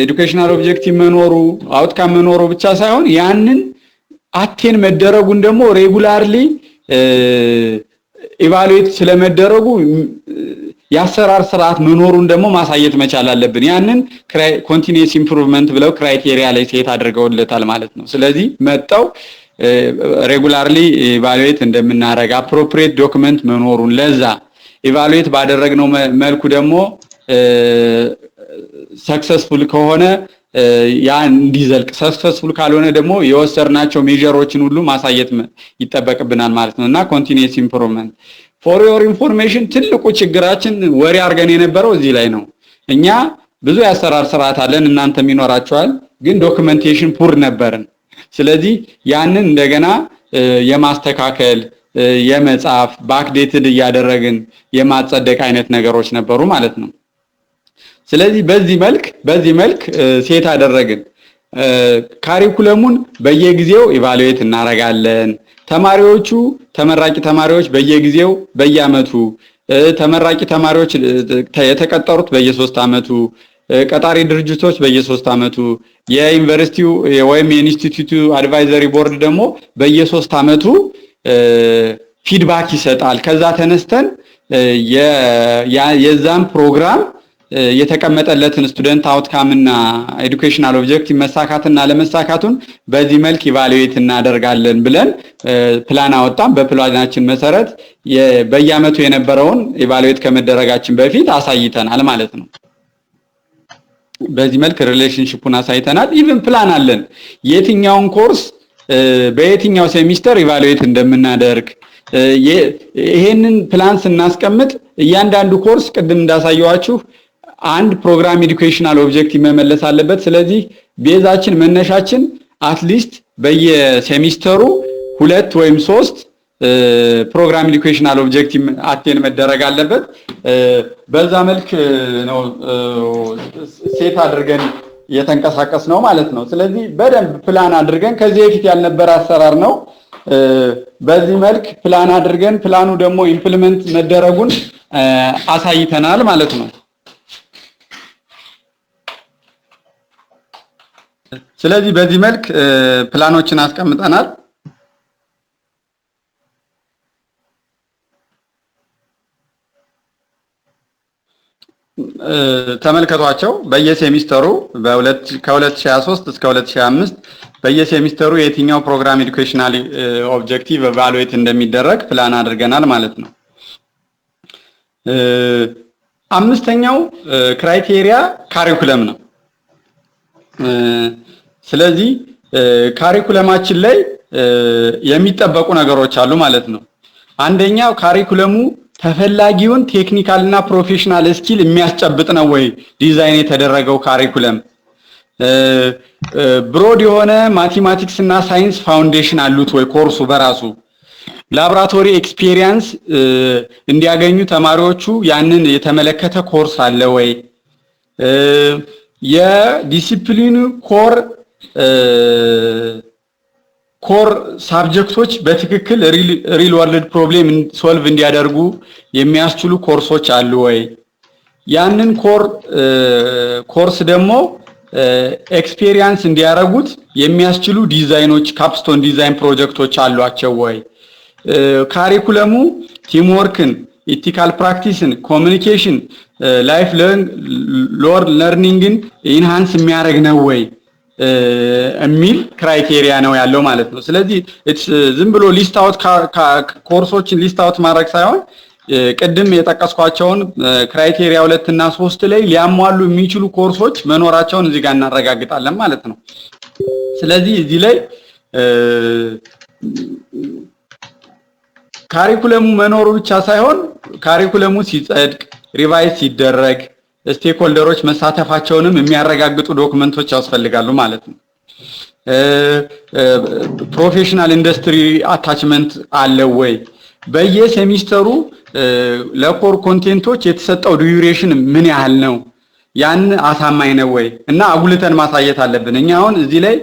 educational objective መኖሩ፣ outcome መኖሩ ብቻ ሳይሆን ያንን attain መደረጉን ደግሞ regularly evaluate ስለመደረጉ የአሰራር ስርዓት መኖሩን ደግሞ ማሳየት መቻል አለብን። ያንን continuous improvement ብለው criteria ላይ set አድርገውለታል ማለት ነው። ስለዚህ መጠው regularly evaluate እንደምናደርግ፣ appropriate document መኖሩን፣ ለዛ evaluate ባደረግነው መልኩ ደግሞ successful ከሆነ ያ እንዲዘልቅ፣ successful ካልሆነ ደግሞ የወሰድናቸው measure ኦችን ሁሉ ማሳየት ይጠበቅብናል ማለት ነው። እና continuous improvement፣ for your information፣ ትልቁ ችግራችን worry አድርገን የነበረው እዚህ ላይ ነው። እኛ ብዙ የአሰራር ስርዓት አለን፣ እናንተም ይኖራችኋል፣ ግን documentation poor ነበርን። ስለዚህ ያንን እንደገና የማስተካከል፣ የመጻፍ፣ backdated እያደረግን የማጸደቅ አይነት ነገሮች ነበሩ ማለት ነው። ስለዚህ በዚህ መልክ set አደረግን። Curriculum ኡን በየጊዜው evaluate እናደርጋለን። ተማሪዎቹ፣ ተመራቂ ተማሪዎች በየጊዜው በየአመቱ፣ ተመራቂ ተማሪዎች የተቀጠሩት በየ3 አመቱ፣ ቀጣሪ ድርጅቶች በየሶስት አመቱ፣ የዩኒቨርሲቲው ወይም የኢንስቲትዩቱ advisory board ደግሞ በየሶስት አመቱ feedback ይሰጣል። ከዛ ተነስተን የዛን ፕሮግራም የተቀመጠለትን student outcome እና educational objective መሳካትና አለመሳካቱን በዚህ መልክ evaluate እናደርጋለን ብለን ፕላን አወጣን። በፕላናችን መሰረት በየአመቱ የነበረውን evaluate ከመደረጋችን በፊት አሳይተናል ማለት ነው። በዚህ መልክ relationship ኡን አሳይተናል። Even plan አለን፣ የትኛውን ኮርስ በየትኛው semester evaluate እንደምናደርግ። ይሄንን ፕላን ስናስቀምጥ እያንዳንዱ ኮርስ ቅድም እንዳሳየዋችሁ አንድ program educational objective መመለስ አለበት። ስለዚህ base ኣችን፣ መነሻችን at least በየ ሴሚስተሩ ሁለት ወይም ሶስት program educational objective attain መደረግ አለበት። በዛ መልክ ነው set አድርገን የተንቀሳቀስነው ማለት ነው። ስለዚህ በደንብ ፕላን አድርገን፣ ከዚህ በፊት ያልነበረ አሰራር ነው። በዚህ መልክ ፕላን አድርገን ፕላኑ ደግሞ implement መደረጉን አሳይተናል ማለት ነው። ስለዚህ በዚህ መልክ ፕላኖችን አስቀምጠናል። ተመልከቷቸው። በየሴሚስተሩ ከ2023 እስከ 2025 በየሴሚስተሩ የትኛው program educational objective evaluate እንደሚደረግ ፕላን አድርገናል ማለት ነው። አምስተኛው criteria curriculum ነው። ስለዚህ curriculum ኣችን ላይ የሚጠበቁ ነገሮች አሉ ማለት ነው። አንደኛው curriculum ኡ ተፈላጊውን technical እና professional skill የሚያስጨብጥ ነው ወይ ዲዛይን የተደረገው curriculum? Broad የሆነ mathematics እና science foundation አሉት ወይ ኮርሱ በራሱ? Laboratory experience እንዲያገኙ ተማሪዎቹ ያንን የተመለከተ ኮርስ አለ ወይ? የ discipline ኡ core subject ኦች በትክክል real world problem solve እንዲያደርጉ የሚያስችሉ ኮርሶች አሉ ወይ? ያንን core course ደግሞ experience እንዲያደርጉት የሚያስችሉ ዲዛይኖች፣ capstone design ፕሮጀክቶች አሏቸው ወይ? Curriculum ኡ teamwork ን፣ ethical practice ን፣ communication፣ life learning ን enhance የሚያደርግ ነው ወይ የሚል criteria ነው ያለው ማለት ነው። ስለዚህ ዝም ብሎ list out ኮርሶችን list out ማድረግ ሳይሆን ቅድም የጠቀስኳቸውን criteria 2 እና 3 ላይ ሊያሟሉ የሚችሉ ኮርሶች መኖራቸውን እዚህ ጋር እናረጋግጣለን ማለት ነው። ስለዚህ እዚህ ላይ curriculum ኡ መኖሩ ብቻ ሳይሆን curriculum ኡ ሲጸድቅ፣ revise ሲደረግ stakeholder ኦች መሳተፋቸውንም የሚያረጋግጡ document ኦች ያስፈልጋሉ ማለት ነው። Professional industry attachment አለ ወይ? በየሴሚስተሩ ለ core content ኦች የተሰጠው duration ምን ያህል ነው? ያን አሳማኝ ነው ወይ? እና አጉልተን ማሳየት አለብን። እኛ አሁን እዚህ ላይ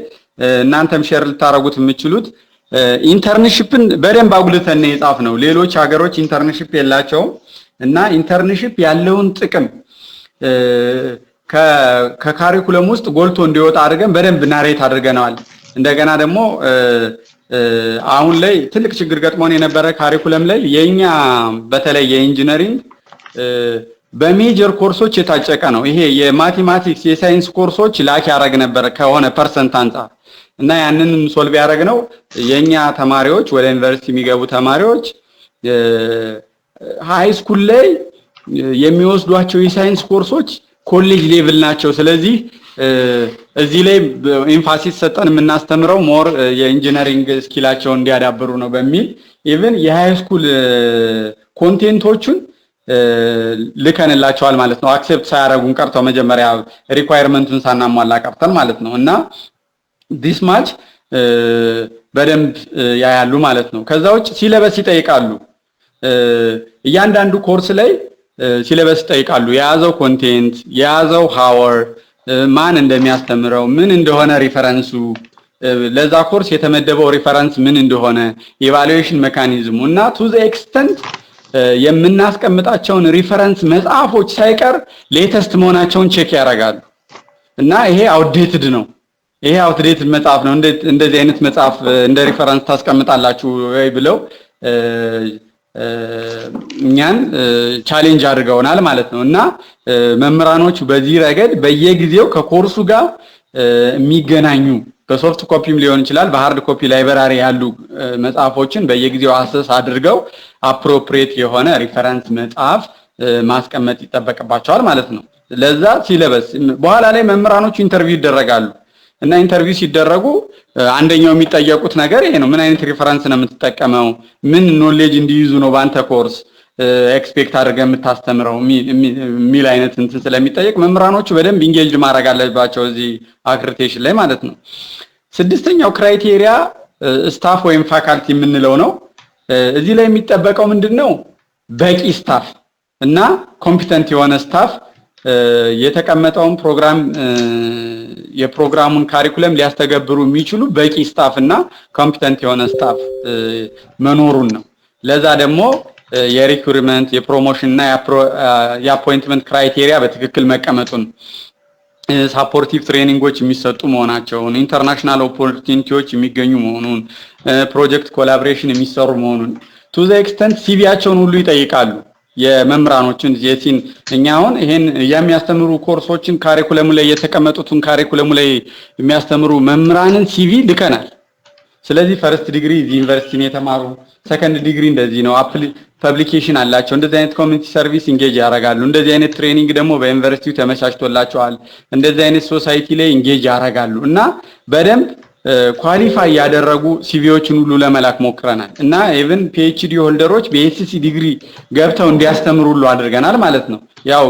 እናንተም share ልታደርጉት የምትችሉት internship ን በደንብ አጉልተን ነው የጻፍነው። ሌሎች ሀገሮች internship የላቸውም እና internship ያለውን ጥቅም ከ curriculum ውስጥ ጎልቶ እንዲወጣ አድርገን በደንብ narrate አድርገነዋል። እንደገና ደግሞ አሁን ላይ ትልቅ ችግር ገጥሞን የነበረ curriculum ላይ የኛ በተለይ የ engineering በ major ኮርሶች የታጨቀ ነው። ይሄ የ mathematics፣ የሳይንስ ኮርሶች lack ያደረግ ነበር ከሆነ percent አንጻር። እና ያንን solve ያደረግነው የኛ ተማሪዎች፣ ወደ ዩኒቨርሲቲ የሚገቡ ተማሪዎች high school ላይ የሚወስዷቸው የሳይንስ ኮርሶች college level ናቸው። ስለዚህ እዚህ ላይ emphasis ሰጠን የምናስተምረው more የ engineering skill ኣቸውን እንዲያዳብሩ ነው በሚል even የ high school content ኦቹን ልከንላቸዋል ማለት ነው። Accept ሳያደርጉን ቀርተው፣ መጀመሪያ requirement ኡን ሳናሟላ ቀርተን ማለት ነው። እና this much በደንብ ያያሉ ማለት ነው። ከዛ ውጭ syllabus ይጠይቃሉ። እያንዳንዱ ኮርስ ላይ syllabus ይጠይቃሉ። የያዘው content፣ የያዘው hour፣ ማን እንደሚያስተምረው፣ ምን እንደሆነ reference ኡ፣ ለዛ ኮርስ የተመደበው reference ምን እንደሆነ፣ evaluation mechanism ኡ እና to the extent የምናስቀምጣቸውን reference መጽሐፎች ሳይቀር latest መሆናቸውን check ያደርጋሉ። እና ይሄ outdated ነው፣ ይሄ outdated መጽሐፍ ነው፣ እንደዚህ አይነት መጽሐፍ እንደ reference ታስቀምጣላችሁ ወይ ብለው እኛን challenge አድርገውናል ማለት ነው። እና መምህራኖቹ በዚህ ረገድ በየጊዜው ከኮርሱ ጋር የሚገናኙ በ soft copy ም ሊሆን ይችላል፣ በ hard copy library ያሉ መጽሐፎችን በየጊዜው assess አድርገው appropriate የሆነ reference መጽሐፍ ማስቀመጥ ይጠበቅባቸዋል ማለት ነው። ለዛ syllabus በኋላ ላይ መምህራኖቹ interview ይደረጋሉ እና interview ሲደረጉ አንደኛው የሚጠየቁት ነገር ይሄ ነው። ምን አይነት reference ነው የምትጠቀመው? ምን knowledge እንዲይዙ ነው በአንተ course expect አድርገህ የምታስተምረው የሚል አይነት እንትን ስለሚጠየቅ መምህራኖቹ በደንብ engaged ማድረግ አለባቸው እዚህ accreditation ላይ ማለት ነው። ስድስተኛው criteria staff ወይም ፋካልቲ የምንለው ነው። እዚህ ላይ የሚጠበቀው ምንድን ነው? በቂ staff እና competent የሆነ staff የተቀመጠውን ፕሮግራም፣ የፕሮግራሙን curriculum ሊያስተገብሩ የሚችሉ በቂ staff እና competent የሆነ staff መኖሩን ነው። ለዛ ደግሞ የ recruitment፣ የ promotion እና የ appointment criteria በትክክል መቀመጡን፣ supportive training ኦች የሚሰጡ መሆናቸውን፣ international opportunity ዎች የሚገኙ መሆኑን፣ project collaboration የሚሰሩ መሆኑን፣ to the extent CV ያቸውን ሁሉ ይጠይቃሉ። የመምህራኖችን የሲን እኛ አሁን ይሄን የሚያስተምሩ ኮርሶችን curriculum ኡ ላይ የተቀመጡትን curriculum ኡ ላይ የሚያስተምሩ መምህራንን CV ልከናል። ስለዚህ first degree እዚህ ዩኒቨርሲቲ ነው የተማሩ፣ second degree እንደዚህ ነው፣ publication አላቸው፣ እንደዚህ አይነት community service engage ያደርጋሉ፣ እንደዚህ አይነት training ደግሞ በዩኒቨርሲቲው ተመቻችቶላቸዋል፣ እንደዚህ አይነት society ላይ engage ያደርጋሉ እና በደንብ qualify ያደረጉ CV ዎችን ሁሉ ለመላክ ሞክረናል እና even PhD holder ኦች BSc degree ገብተው እንዲያስተምሩ ሁሉ አድርገናል ማለት ነው። ያው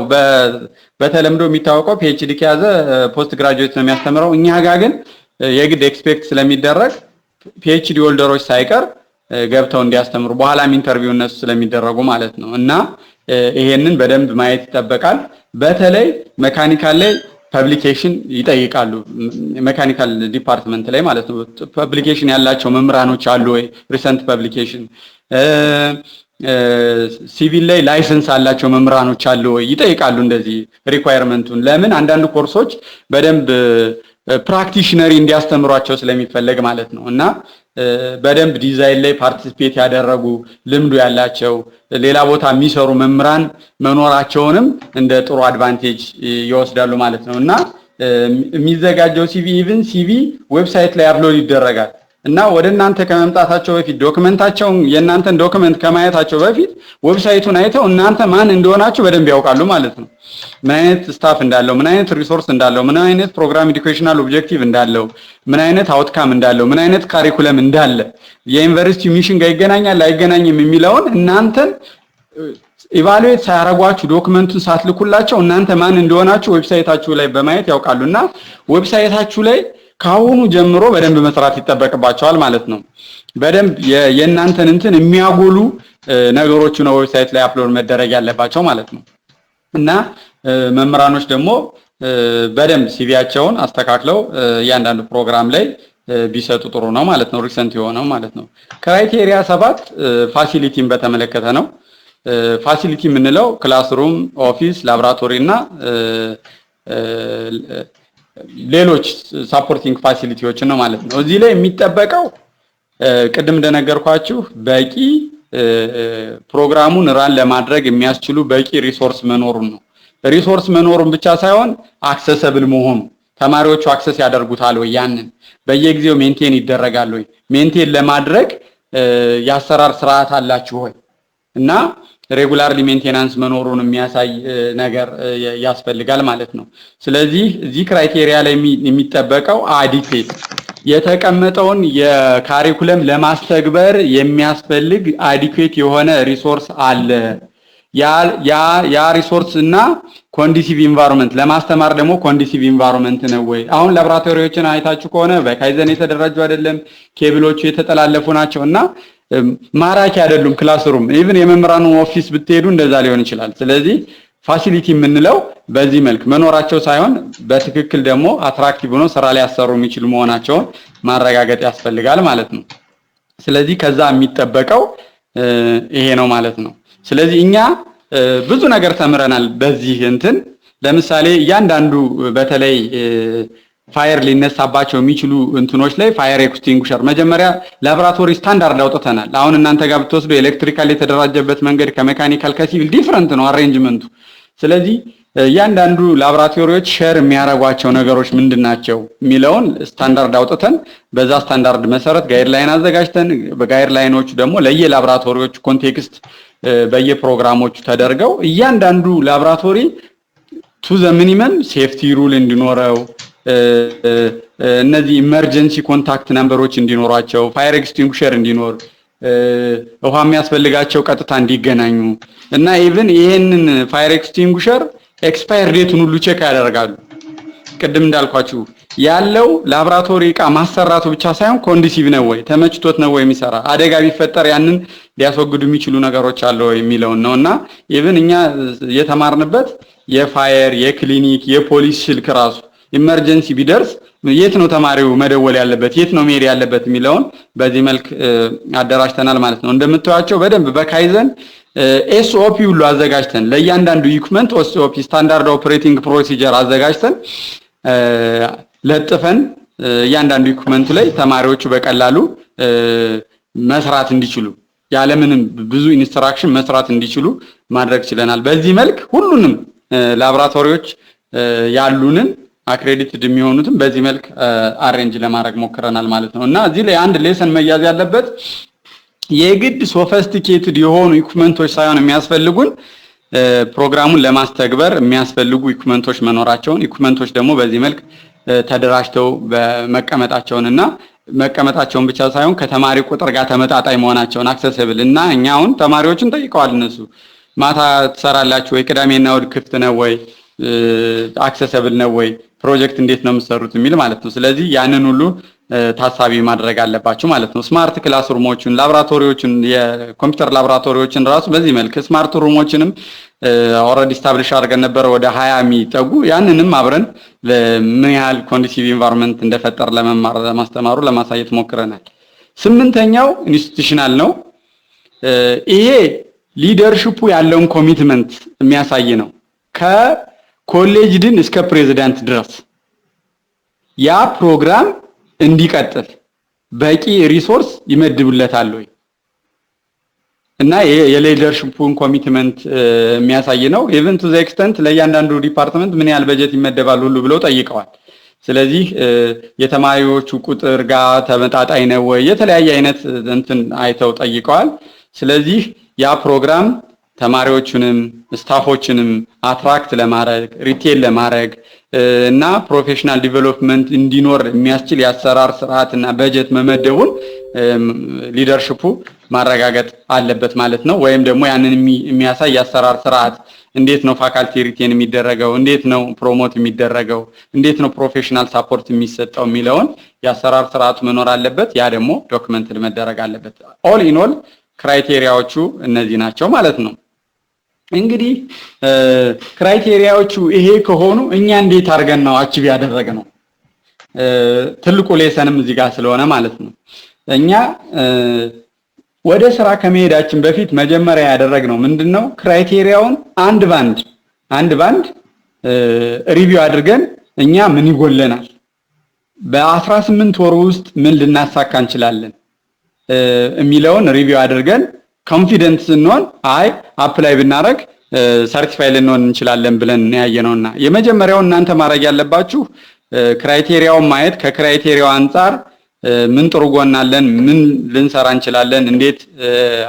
በተለምዶ የሚታወቀው PhD ከያዘ postgraduate ነው የሚያስተምረው። እኛ ጋር ግን የግድ expect ስለሚደረግ PhD holder ኦች ሳይቀር ገብተው እንዲያስተምሩ በኋላም interview እነሱ ስለሚደረጉ ማለት ነው። እና ይሄንን በደንብ ማየት ይጠበቃል። በተለይ mechanical ላይ publication ይጠይቃሉ። Mechanical department ላይ ማለት ነው። Publication ያላቸው መምህራኖች አሉ ወይ? Recent publication። ሲቪል ላይ license አላቸው መምህራኖች አሉ ወይ? ይጠይቃሉ። እንደዚህ requirement ኡን ለምን አንዳንድ ኮርሶች በደንብ practitioner እንዲያስተምሯቸው ስለሚፈለግ ማለት ነው። እና በደንብ ዲዛይን ላይ participate ያደረጉ፣ ልምዱ ያላቸው፣ ሌላ ቦታ የሚሰሩ መምህራን መኖራቸውንም እንደ ጥሩ advantage ይወስዳሉ ማለት ነው። እና የሚዘጋጀው CV፣ even CV website ላይ upload ይደረጋል እና ወደ እናንተ ከመምጣታቸው በፊት document ኣቸውን፣ የእናንተን document ከማየታቸው በፊት website ኡን አይተው እናንተ ማን እንደሆናችሁ በደንብ ያውቃሉ ማለት ነው። ምን አይነት staff እንዳለው፣ ምን አይነት resource እንዳለው፣ ምን አይነት program educational objective እንዳለው፣ ምን አይነት outcome እንዳለው፣ ምን አይነት curriculum እንዳለ፣ የዩኒቨርሲቲ mission ጋር ይገናኛል አይገናኝም የሚለውን እናንተን evaluate ሳያረጓችሁ፣ document ኡን ሳትልኩላቸው እናንተ ማን እንደሆናችሁ website ኣችሁ ላይ በማየት ያውቃሉ። እና website ኣችሁ ላይ ከአሁኑ ጀምሮ በደንብ መስራት ይጠበቅባቸዋል ማለት ነው። በደንብ የእናንተን እንትን የሚያጎሉ ነገሮች ነው website ላይ upload መደረግ ያለባቸው ማለት ነው። እና መምህራኖች ደግሞ በደንብ CV ያቸውን አስተካክለው እያንዳንዱ ፕሮግራም ላይ ቢሰጡ ጥሩ ነው ማለት ነው። Recent የሆነው ማለት ነው። Criteria 7 facility ን በተመለከተ ነው። Facility የምንለው classroom፣ office፣ ላቦራቶሪ እና ሌሎች supporting facility ዎችን ነው ማለት ነው። እዚህ ላይ የሚጠበቀው ቅድም እንደነገርኳችሁ በቂ ፕሮግራሙን run ለማድረግ የሚያስችሉ በቂ resource መኖሩን ነው። Resource መኖሩን ብቻ ሳይሆን accessible መሆኑ፣ ተማሪዎቹ access ያደርጉታል ወይ፣ ያንን በየጊዜው maintain ይደረጋል ወይ፣ maintain ለማድረግ የአሰራር ስርዓት አላችሁ ወይ እና regularly maintenance መኖሩን የሚያሳይ ነገር ያስፈልጋል ማለት ነው። ስለዚህ እዚህ criteria ላይ የሚጠበቀው adequate የተቀመጠውን የ curriculum ለማስተግበር የሚያስፈልግ adequate የሆነ resource አለ። ያ resource እና conducive environment፣ ለማስተማር ደግሞ conducive environment ነው ወይ? አሁን ላቦራቶሪዎችን አይታችሁ ከሆነ በካይዘን የተደራጁ አይደለም፣ ኬብሎቹ የተጠላለፉ ናቸው እና ማራኪ አይደሉም። Classroom፣ even የመምህራኑ office ብትሄዱ እንደዛ ሊሆን ይችላል። ስለዚህ facility የምንለው በዚህ መልክ መኖራቸው ሳይሆን በትክክል ደግሞ attractive ሆኖ ስራ ሊያሰሩ የሚችሉ መሆናቸውን ማረጋገጥ ያስፈልጋል ማለት ነው። ስለዚህ ከዛ የሚጠበቀው ይሄ ነው ማለት ነው። ስለዚህ እኛ ብዙ ነገር ተምረናል በዚህ እንትን። ለምሳሌ እያንዳንዱ በተለይ Fire ሊነሳባቸው የሚችሉ እንትኖች ላይ fire extinguisher መጀመሪያ ላቦራቶሪ ስታንዳርድ አውጥተናል። አሁን እናንተ ጋር ብትወስዱ electrical የተደራጀበት መንገድ ከ mechanical፣ ከ civil different ነው arrangement ኡ። ስለዚህ እያንዳንዱ ላቦራቶሪዎች share የሚያደርጓቸው ነገሮች ምንድን ናቸው የሚለውን ስታንዳርድ አውጥተን በዛ ስታንዳርድ መሰረት guideline አዘጋጅተን በ guideline ኦቹ ደግሞ ለየላቦራቶሪዎቹ context በየፕሮግራሞቹ ተደርገው እያንዳንዱ ላቦራቶሪ to the minimum safety rule እንዲኖረው፣ እነዚህ emergency contact number ኦች እንዲኖሯቸው፣ fire extinguisher እንዲኖር፣ ውሃ የሚያስፈልጋቸው ቀጥታ እንዲገናኙ እና even ይሄንን fire extinguisher expire date ኡን ሁሉ check ያደርጋሉ። ቅድም እንዳልኳችሁ ያለው ላብራቶሪ እቃ ማሰራቱ ብቻ ሳይሆን conducive ነው ወይ፣ ተመችቶት ነው ወይ የሚሰራ፣ አደጋ ቢፈጠር ያንን ሊያስወግዱ የሚችሉ ነገሮች አለ ወይ የሚለውን ነው። እና even እኛ የተማርንበት የ fire፣ የክሊኒክ፣ የፖሊስ ስልክ ራሱ emergency ቢደርስ የት ነው ተማሪው መደወል ያለበት፣ የት ነው መሄድ ያለበት የሚለውን በዚህ መልክ አደራጅተናል ማለት ነው። እንደምታዩቸው በደንብ በካይዘን SOP ሁሉ አዘጋጅተን ለእያንዳንዱ equipment SOP፣ standard operating procedure አዘጋጅተን ለጥፈን እያንዳንዱ equipment ኡ ላይ ተማሪዎቹ በቀላሉ መስራት እንዲችሉ፣ ያለምንም ብዙ instruction መስራት እንዲችሉ ማድረግ ችለናል። በዚህ መልክ ሁሉንም ላቦራቶሪዎች ያሉንን accredited የሚሆኑትን በዚህ መልክ arrange ለማድረግ ሞክረናል ማለት ነው። እና እዚህ ላይ አንድ lesson መያዝ ያለበት የግድ sophisticated የሆኑ equipment ኦች ሳይሆን የሚያስፈልጉን ፕሮግራሙን ለማስተግበር የሚያስፈልጉ equipment ኦች መኖራቸውን፣ equipment ኦች ደግሞ በዚህ መልክ ተደራጅተው በመቀመጣቸውን እና መቀመጣቸውን ብቻ ሳይሆን ከተማሪ ቁጥር ጋር ተመጣጣኝ መሆናቸውን accessible። እና እኛ አሁን ተማሪዎችን ጠይቀዋል። እነሱ ማታ ትሰራላችሁ ወይ? ቅዳሜና እሑድ ክፍት ነው ወይ? Accessible ነው ወይ? ፕሮጀክት እንዴት ነው የምትሰሩት የሚል ማለት ነው። ስለዚህ ያንን ሁሉ ታሳቢ ማድረግ አለባችሁ ማለት ነው። Smart classroom ኦችን፣ ላቦራቶሪዎችን፣ የኮምፒውተር ላቦራቶሪዎችን ራሱ በዚህ መልክ smart room ኦችንም already establish አድርገን ነበር ወደ 20 የሚጠጉ። ያንንም አብረን ምን ያህል conducive environment እንደፈጠር ለመማር ለማስተማሩ ለማሳየት ሞክረናል። ስምንተኛው institutional ነው። ይሄ leadership ኡ ያለውን commitment የሚያሳይ ነው። ከኮሌጅ ዲን እስከ ፕሬዚዳንት ድረስ ያ ፕሮግራም እንዲቀጥል በቂ resource ይመድብለታል ወይ እና የ leadership ኡን commitment የሚያሳይ ነው። Even to the extent ለእያንዳንዱ department ምን ያህል በጀት ይመደባል ሁሉ ብለው ጠይቀዋል። ስለዚህ የተማሪዎቹ ቁጥር ጋር ተመጣጣኝ ነው ወይ፣ የተለያየ አይነት እንትን አይተው ጠይቀዋል። ስለዚህ ያ ፕሮግራም ተማሪዎቹንም staff ኦችንም attract ለማድረግ፣ retain ለማድረግ እና professional development እንዲኖር የሚያስችል የአሰራር ስርዓት እና በጀት መመደቡን leadership ኡ ማረጋገጥ አለበት ማለት ነው። ወይም ደግሞ ያንን የሚያሳይ የአሰራር ስርዓት፣ እንዴት ነው faculty retain የሚደረገው፣ እንዴት ነው promote የሚደረገው፣ እንዴት ነው professional support የሚሰጠው የሚለውን የአሰራር ስርዓቱ መኖር አለበት። ያ ደግሞ documented መደረግ አለበት። All in all criteria ዎቹ እነዚህ ናቸው ማለት ነው። እንግዲህ criteria ዎቹ ይሄ ከሆኑ እኛ እንዴት አድርገን ነው achieve ያደረግነው? ትልቁ lesson ም እዚህ ጋር ስለሆነ ማለት ነው። እኛ ወደ ስራ ከመሄዳችን በፊት መጀመሪያ ያደረግነው ምንድነው? Criteria ውን አንድ ባንድ አንድ ባንድ review አድርገን እኛ ምን ይጎለናል፣ በ18 ወር ውስጥ ምን ልናሳካ እንችላለን የሚለውን review አድርገን confident ስንሆን አይ apply ብናደርግ certify ልንሆን እንችላለን ብለን ያየነውና የመጀመሪያው እናንተ ማድረግ ያለባችሁ criteria ውን ማየት፣ ከ criteria ው አንጻር ምን ጥሩ ጎን አለን፣ ምን ልንሰራ እንችላለን፣ እንዴት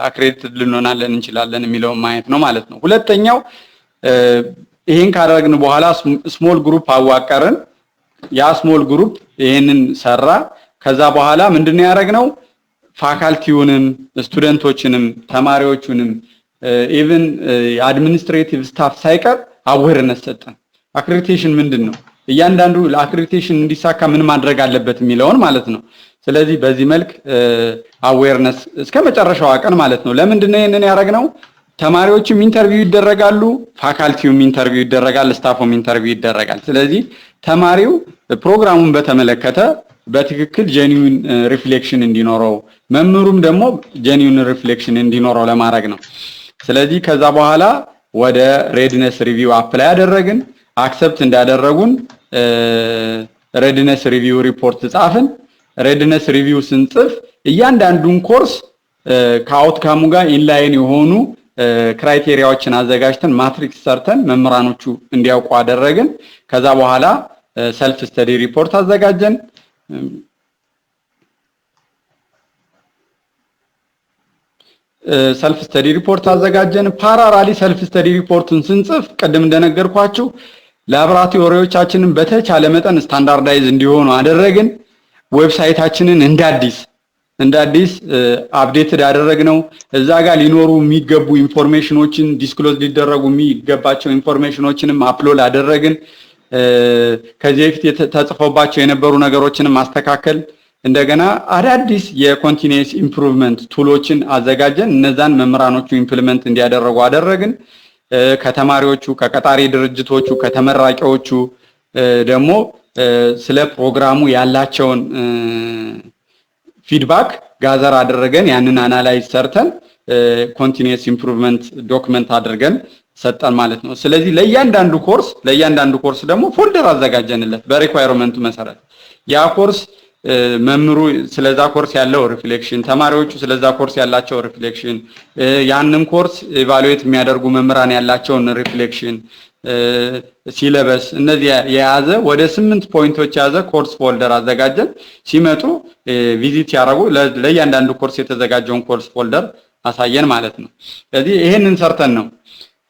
accredited ልንሆናለን እንችላለን የሚለውን ማየት ነው ማለት ነው። ሁለተኛው ይሄን ካደረግን በኋላ small group አዋቀርን። ያ small group ይሄንን ሰራ። ከዛ በኋላ ምንድነው ያደረግነው? Faculty ውንም student ኦችንም ተማሪዎቹንም even administrative staff ሳይቀር awareness ሰጠን። Accreditation ምንድን ነው? እያንዳንዱ ለ accreditation እንዲሳካ ምን ማድረግ አለበት የሚለውን ማለት ነው። ስለዚህ በዚህ መልክ awareness እስከ መጨረሻዋ ቀን ማለት ነው። ለምንድን ነው ይሄንን ያደረግነው? ተማሪዎችም interview ይደረጋሉ፣ faculty ውም interview ይደረጋል፣ staff ኡም interview ይደረጋል። ስለዚህ ተማሪው ፕሮግራሙን በተመለከተ በትክክል genuine reflection እንዲኖረው፣ መምህሩም ደግሞ genuine reflection እንዲኖረው ለማድረግ ነው። ስለዚህ ከዛ በኋላ ወደ readiness review apply ያደረግን፣ accept እንዳደረጉን Readiness review report ጻፍን። Readiness review ስንጽፍ እያንዳንዱን ኮርስ ከ outcome ኡ ጋር inline የሆኑ criteria ዎችን አዘጋጅተን matrix ሰርተን መምህራኖቹ እንዲያውቁ አደረግን። ከዛ በኋላ self study report አዘጋጀን። Self study report አዘጋጀን። Parallelly self study report ኡን ስንጽፍ ቅድም እንደነገርኳችሁ ላቦራቶሪዎቻችንን በተቻለ መጠን standardize እንዲሆኑ አደረግን። Website ኣችንን እንደ አዲስ updated አደረግነው። እዛ ጋር ሊኖሩ የሚገቡ information ኦችን፣ disclose ሊደረጉ የሚገባቸው information ኦችንም upload አደረግን። ከዚህ በፊት ተጽፎባቸው የነበሩ ነገሮችንም ማስተካከል፣ እንደገና አዳዲስ የ continuous improvement tool ኦችን አዘጋጀን። እነዛን መምህራኖቹ implement እንዲያደረጉ አደረግን። ከተማሪዎቹ፣ ከቀጣሪ ድርጅቶቹ፣ ከተመራቂዎቹ ደግሞ ስለ ፕሮግራሙ ያላቸውን feedback gather አደረገን። ያንን analyze ሰርተን continuous improvement document አድርገን ሰጠን ማለት ነው። ስለዚህ ለእያንዳንዱ ኮርስ ደግሞ folder አዘጋጀንለት በ requirement ኡ መሰረት። ያ ኮርስ መምህሩ ስለዛ ኮርስ ያለው reflection፣ ተማሪዎቹ ስለዛ ኮርስ ያላቸው reflection፣ ያንን course evaluate የሚያደርጉ መምህራን ያላቸውን reflection፣ syllabus፣ እነዚህ የያዘ ወደ ስምንት point ኦች የያዘ course folder አዘጋጀን። ሲመጡ visit ያደረጉ ለእያንዳንዱ ኮርስ የተዘጋጀውን course folder አሳየን ማለት ነው። ስለዚህ ይሄንን ሰርተን ነው።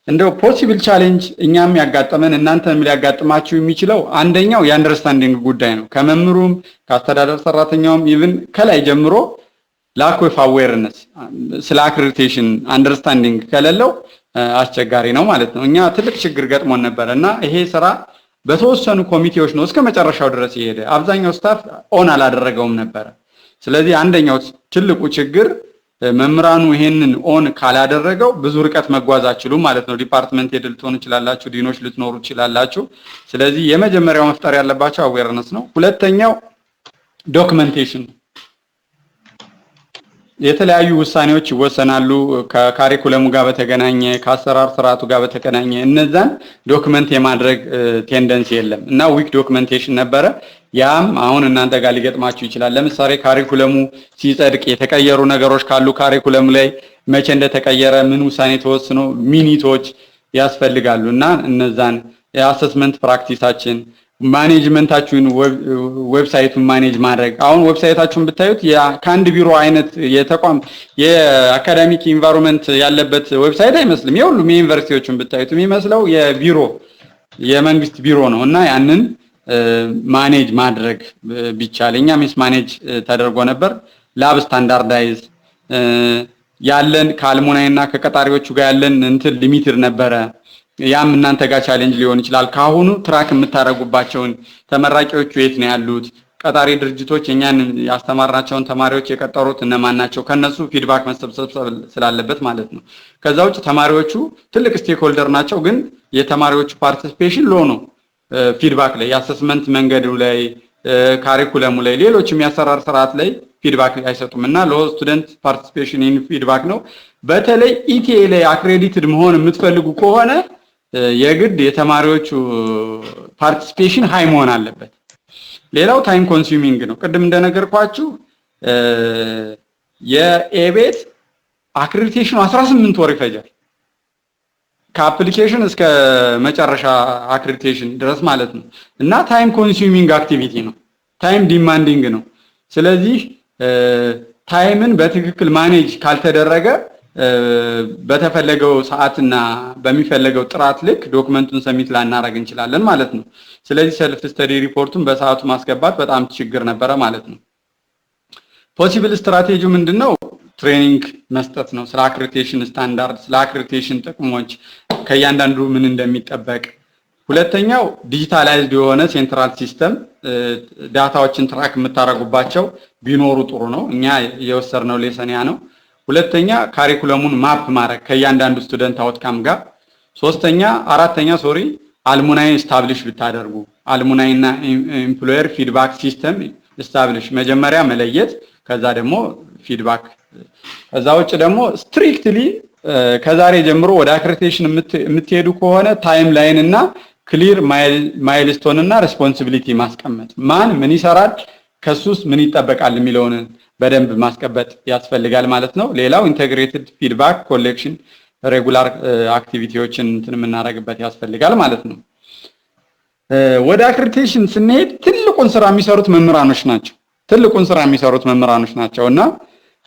እንደው possible challenge እኛም ያጋጠመን እናንተም ሊያጋጥማችሁ የሚችለው አንደኛው የ understanding ጉዳይ ነው። ከመምህሩም ከአስተዳደር ሰራተኛውም even ከላይ ጀምሮ lack of awareness፣ ስለ accreditation understanding ከሌለው አስቸጋሪ ነው ማለት ነው። እኛ ትልቅ ችግር ገጥሞን ነበረ እና ይሄ ስራ በተወሰኑ ኮሚቴዎች ነው እስከ መጨረሻው ድረስ የሄደ። አብዛኛው staff own አላደረገውም ነበረ። ስለዚህ አንደኛው ትልቁ ችግር መምህራኑ ይሄንን own ካላደረገው ብዙ ርቀት መጓዝ አትችሉም ማለት ነው። Department head ልትሆኑ ትችላላችሁ፣ ዲኖች ልትኖሩ ትችላላችሁ። ስለዚህ የመጀመሪያው መፍጠር ያለባቸው awareness ነው። ሁለተኛው documentation ነው። የተለያዩ ውሳኔዎች ይወሰናሉ ከ curriculum ኡ ጋር በተገናኘ፣ ከአሰራር ስርዓቱ ጋር በተገናኘ። እነዛን document የማድረግ tendency የለም እና weak documentation ነበረ። ያም አሁን እናንተ ጋር ሊገጥማችሁ ይችላል። ለምሳሌ curriculum ኡ ሲጸድቅ የተቀየሩ ነገሮች ካሉ curriculum ኡ ላይ መቼ እንደተቀየረ፣ ምን ውሳኔ ተወስኖ minute ኦች ያስፈልጋሉ እና እነዛን የ assessment practice ኣችን፣ management ኣችሁን፣ website ኡን manage ማድረግ። አሁን website ኣችሁን ብታዩት ከአንድ ቢሮ አይነት የተቋም የ academic environment ያለበት website አይመስልም። የሁሉም የዩኒቨርሲቲዎችን ብታዩት የሚመስለው የቢሮ፣ የመንግስት ቢሮ ነው እና ያንን manage ማድረግ ቢቻል፣ እኛ mismanage ተደርጎ ነበር። Lab standardize ያለን ከ alumni እና ከቀጣሪዎቹ ጋር ያለን እንትን limited ነበረ። ያም እናንተ ጋር challenge ሊሆን ይችላል። ከአሁኑ track የምታደርጉባቸውን ተመራቂዎቹ የት ነው ያሉት፣ ቀጣሪ ድርጅቶች እኛን ያስተማርናቸውን ተማሪዎች የቀጠሩት እነማን ናቸው፣ ከነሱ feedback መሰብሰብ ስላለበት ማለት ነው። ከዛ ውጭ ተማሪዎቹ ትልቅ stakeholder ናቸው፣ ግን የተማሪዎቹ participation low ነው። Feedback ላይ፣ የ assessment መንገዱ ላይ፣ curriculum ኡ ላይ፣ ሌሎችም የአሰራር ስርዓት ላይ feedback አይሰጡም እና low student participation in feedback ነው። በተለይ ETA ላይ accredited መሆን የምትፈልጉ ከሆነ የግድ የተማሪዎቹ participation high መሆን አለበት። ሌላው time consuming ነው። ቅድም እንደነገርኳችሁ የ ABET accreditation ኡ 18 ወር ይፈጃል። ከ application እስከ መጨረሻ accreditation ድረስ ማለት ነው እና time consuming activity ነው። Time demanding ነው። ስለዚህ time ን በትክክል manage ካልተደረገ በተፈለገው ሰዓትና በሚፈለገው ጥራት ልክ document ኡን submit ላናረግ እንችላለን ማለት ነው። ስለዚህ self study report ኡን በሰዓቱ ማስገባት በጣም ችግር ነበረ ማለት ነው። Possible strategy ምንድን ነው? Training መስጠት ነው። ስለ accreditation standard፣ ስለ accreditation ጥቅሞች፣ ከእያንዳንዱ ምን እንደሚጠበቅ። ሁለተኛው digitalized የሆነ central system data ዎችን track የምታደርጉባቸው ቢኖሩ ጥሩ ነው። እኛ የወሰድነው lesson ያ ነው። ሁለተኛ curriculum ኡን map ማድረግ ከእያንዳንዱ student outcome ጋር። ሶስተኛ፣ አራተኛ፣ sorry፣ alumni establish ብታደርጉ፣ alumni እና employer feedback system establish፣ መጀመሪያ መለየት፣ ከዛ ደግሞ feedback። ከዛ ውጭ ደግሞ strictly ከዛሬ ጀምሮ ወደ accreditation የምትሄዱ ከሆነ timeline እና Clear milestone እና responsibility ማስቀመጥ፣ ማን ምን ይሰራል፣ ከሱስ ምን ይጠበቃል የሚለውን በደንብ ማስቀመጥ ያስፈልጋል ማለት ነው። ሌላው integrated feedback collection፣ regular activity ዎችን እንትን የምናደርግበት ያስፈልጋል ማለት ነው። ወደ accreditation ስንሄድ ትልቁን ስራ የሚሰሩት መምህራኖች ናቸው። ትልቁን ስራ የሚሰሩት መምህራኖች ናቸው እና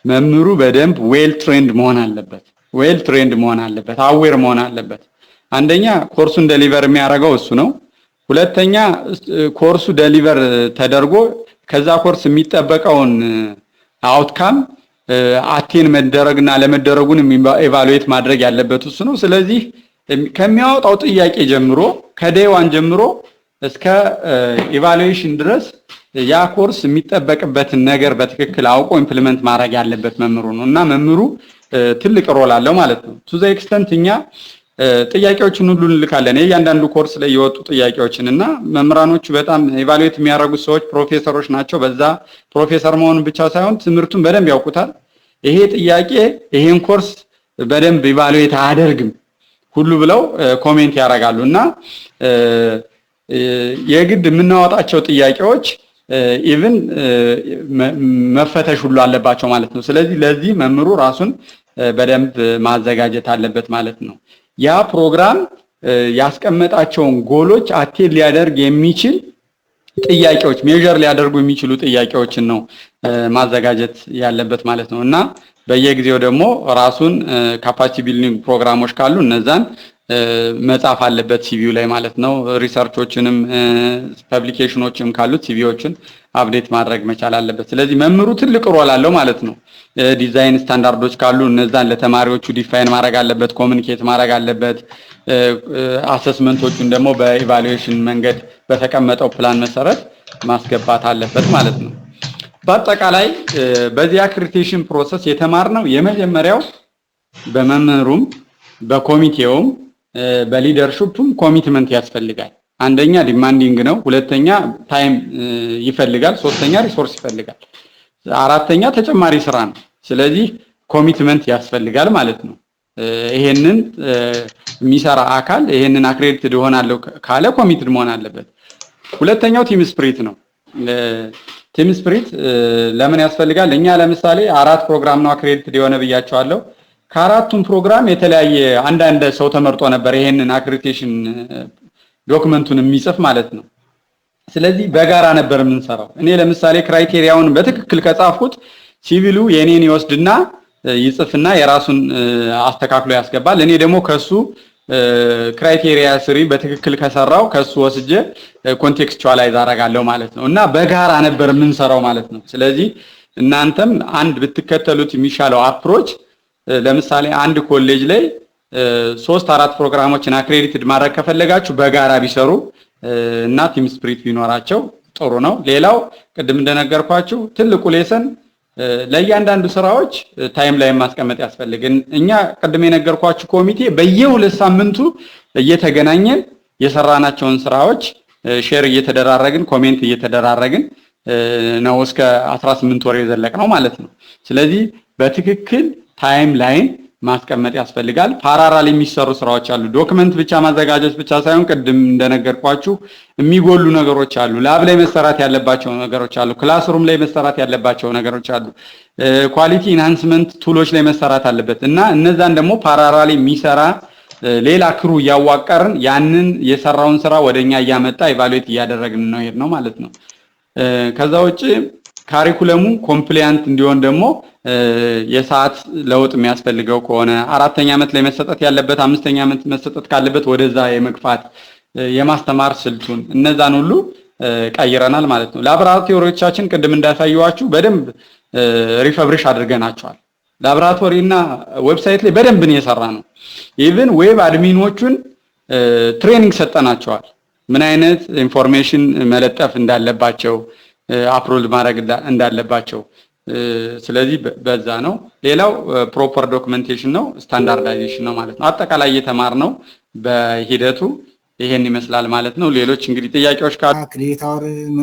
መምህሩ በደንብ well trained መሆን አለበት። Well trained መሆን አለበት። Aware መሆን አለበት። አንደኛ course ኡን deliver የሚያደርገው እሱ ነው። ሁለተኛ course ኡ deliver ተደርጎ ከዛ ኮርስ የሚጠበቀውን outcome attain መደረግና አለመደረጉን evaluate ማድረግ ያለበት እሱ ነው። ስለዚህ ከሚያወጣው ጥያቄ ጀምሮ፣ ከ day one ጀምሮ እስከ evaluation ድረስ ያ ኮርስ የሚጠበቅበትን ነገር በትክክል አውቆ implement ማድረግ ያለበት መምህሩ ነው እና መምህሩ ትልቅ role አለው ማለት ነው። To the extent እኛ ጥያቄዎችን ሁሉ እንልካለን፣ የእያንዳንዱ ኮርስ ላይ የወጡ ጥያቄዎችን፣ እና መምህራኖቹ በጣም evaluate የሚያደርጉት ሰዎች ፕሮፌሰሮች ናቸው። በዛ ፕሮፌሰር መሆኑን ብቻ ሳይሆን ትምህርቱን በደንብ ያውቁታል። ይሄ ጥያቄ ይሄን ኮርስ በደንብ evaluate አያደርግም ሁሉ ብለው comment ያደርጋሉ እና የግድ የምናወጣቸው ጥያቄዎች even መፈተሽ ሁሉ አለባቸው ማለት ነው። ስለዚህ ለዚህ መምህሩ ራሱን በደንብ ማዘጋጀት አለበት ማለት ነው። ያ ፕሮግራም ያስቀመጣቸውን goal ኦች attain ሊያደርግ የሚችል ጥያቄዎች፣ measure ሊያደርጉ የሚችሉ ጥያቄዎችን ነው ማዘጋጀት ያለበት ማለት ነው። እና በየጊዜው ደግሞ ራሱን capacity building ፕሮግራሞች ካሉ እነዛን መጻፍ አለበት CV ው ላይ ማለት ነው። Research ኦችንም publication ኦችም ካሉት CV ዎችን update ማድረግ መቻል አለበት። ስለዚህ መምህሩ ትልቅ role አለው ማለት ነው። Design standard ኦች ካሉ እነዛን ለተማሪዎቹ define ማድረግ አለበት፣ communicate ማድረግ አለበት። Assessment ኦቹን ደግሞ በ evaluation መንገድ በተቀመጠው ፕላን መሰረት ማስገባት አለበት ማለት ነው። በአጠቃላይ በዚህ accreditation process የተማርነው የመጀመሪያው በመምህሩም በኮሚቴውም በ leadership ኡም commitment ያስፈልጋል። አንደኛ demanding ነው፣ ሁለተኛ time ይፈልጋል፣ ሶስተኛ resource ይፈልጋል፣ አራተኛ ተጨማሪ ስራ ነው። ስለዚህ commitment ያስፈልጋል ማለት ነው። ይሄንን የሚሰራ አካል ይሄንን accredited እሆናለሁ ካለ committed መሆን አለበት። ሁለተኛው team spirit ነው። Team spirit ለምን ያስፈልጋል? እኛ ለምሳሌ አራት ፕሮግራም ነው accredited የሆነ ብያችኋለሁ። ከአራቱም ፕሮግራም የተለያየ አንዳንድ ሰው ተመርጦ ነበር ይሄንን accreditation document ኡን የሚጽፍ ማለት ነው። ስለዚህ በጋራ ነበር የምንሰራው። እኔ ለምሳሌ criteria ውን በትክክል ከጻፍኩት ሲቪሉ የኔን ይወስድና ይጽፍና የራሱን አስተካክሎ ያስገባል። እኔ ደግሞ ከሱ criteria three በትክክል ከሰራው ከሱ ወስጄ contextualize አደርጋለሁ ማለት ነው። እና በጋራ ነበር የምንሰራው ማለት ነው። ስለዚህ እናንተም አንድ ብትከተሉት የሚሻለው approach ለምሳሌ አንድ ኮሌጅ ላይ ሶስት አራት ፕሮግራሞችን accredited ማድረግ ከፈለጋችሁ በጋራ ቢሰሩ እና team spirit ቢኖራቸው ጥሩ ነው። ሌላው ቅድም እንደነገርኳችሁ ትልቁ lesson ለእያንዳንዱ ስራዎች timeline ማስቀመጥ ያስፈልግ። እኛ ቅድም የነገርኳችሁ ኮሚቴ በየሁለት ሳምንቱ እየተገናኘን የሰራናቸውን ስራዎች share እየተደራረግን፣ comment እየተደራረግን ነው እስከ 18 ወር የዘለቅነው ማለት ነው። ስለዚህ በትክክል timeline ማስቀመጥ ያስፈልጋል። Parallel የሚሰሩ ስራዎች አሉ። Document ብቻ ማዘጋጀት ብቻ ሳይሆን ቅድም እንደነገርኳችሁ የሚጎሉ ነገሮች አሉ። Lab ላይ መሰራት ያለባቸው ነገሮች አሉ። Classroom ላይ መሰራት ያለባቸው ነገሮች አሉ። Quality enhancement tool ኦች ላይ መሰራት አለበት እና እነዛን ደግሞ parallel የሚሰራ ሌላ crew እያዋቀርን ያንን የሰራውን ስራ ወደኛ እያመጣ evaluate እያደረግን ነው የሄድነው ማለት ነው። ከዛ ውጭ curriculum ኡ compliant እንዲሆን ደግሞ የሰዓት ለውጥ የሚያስፈልገው ከሆነ፣ አራተኛ ዓመት ላይ መሰጠት ያለበት አምስተኛ ዓመት መሰጠት ካለበት ወደዛ የመግፋት፣ የማስተማር ስልቱን እነዛን ሁሉ ቀይረናል ማለት ነው። ላቦራቶሪዎቻችን ቅድም እንዳሳየኋችሁ በደንብ refurbish አድርገናቸዋል። ላቦራቶሪ እና website ላይ በደንብ ነው የሰራነው። Even web admin ኦቹን training ሰጠናቸዋል። ምን አይነት information መለጠፍ እንዳለባቸው፣ upload ማድረግ እንዳለባቸው። ስለዚህ በዛ ነው። ሌላው proper documentation ነው፣ standardization ነው ማለት ነው። አጠቃላይ እየተማርነው በሂደቱ ይሄን ይመስላል ማለት ነው። ሌሎች እንግዲህ ጥያቄዎች ካሉ Credit hour ምን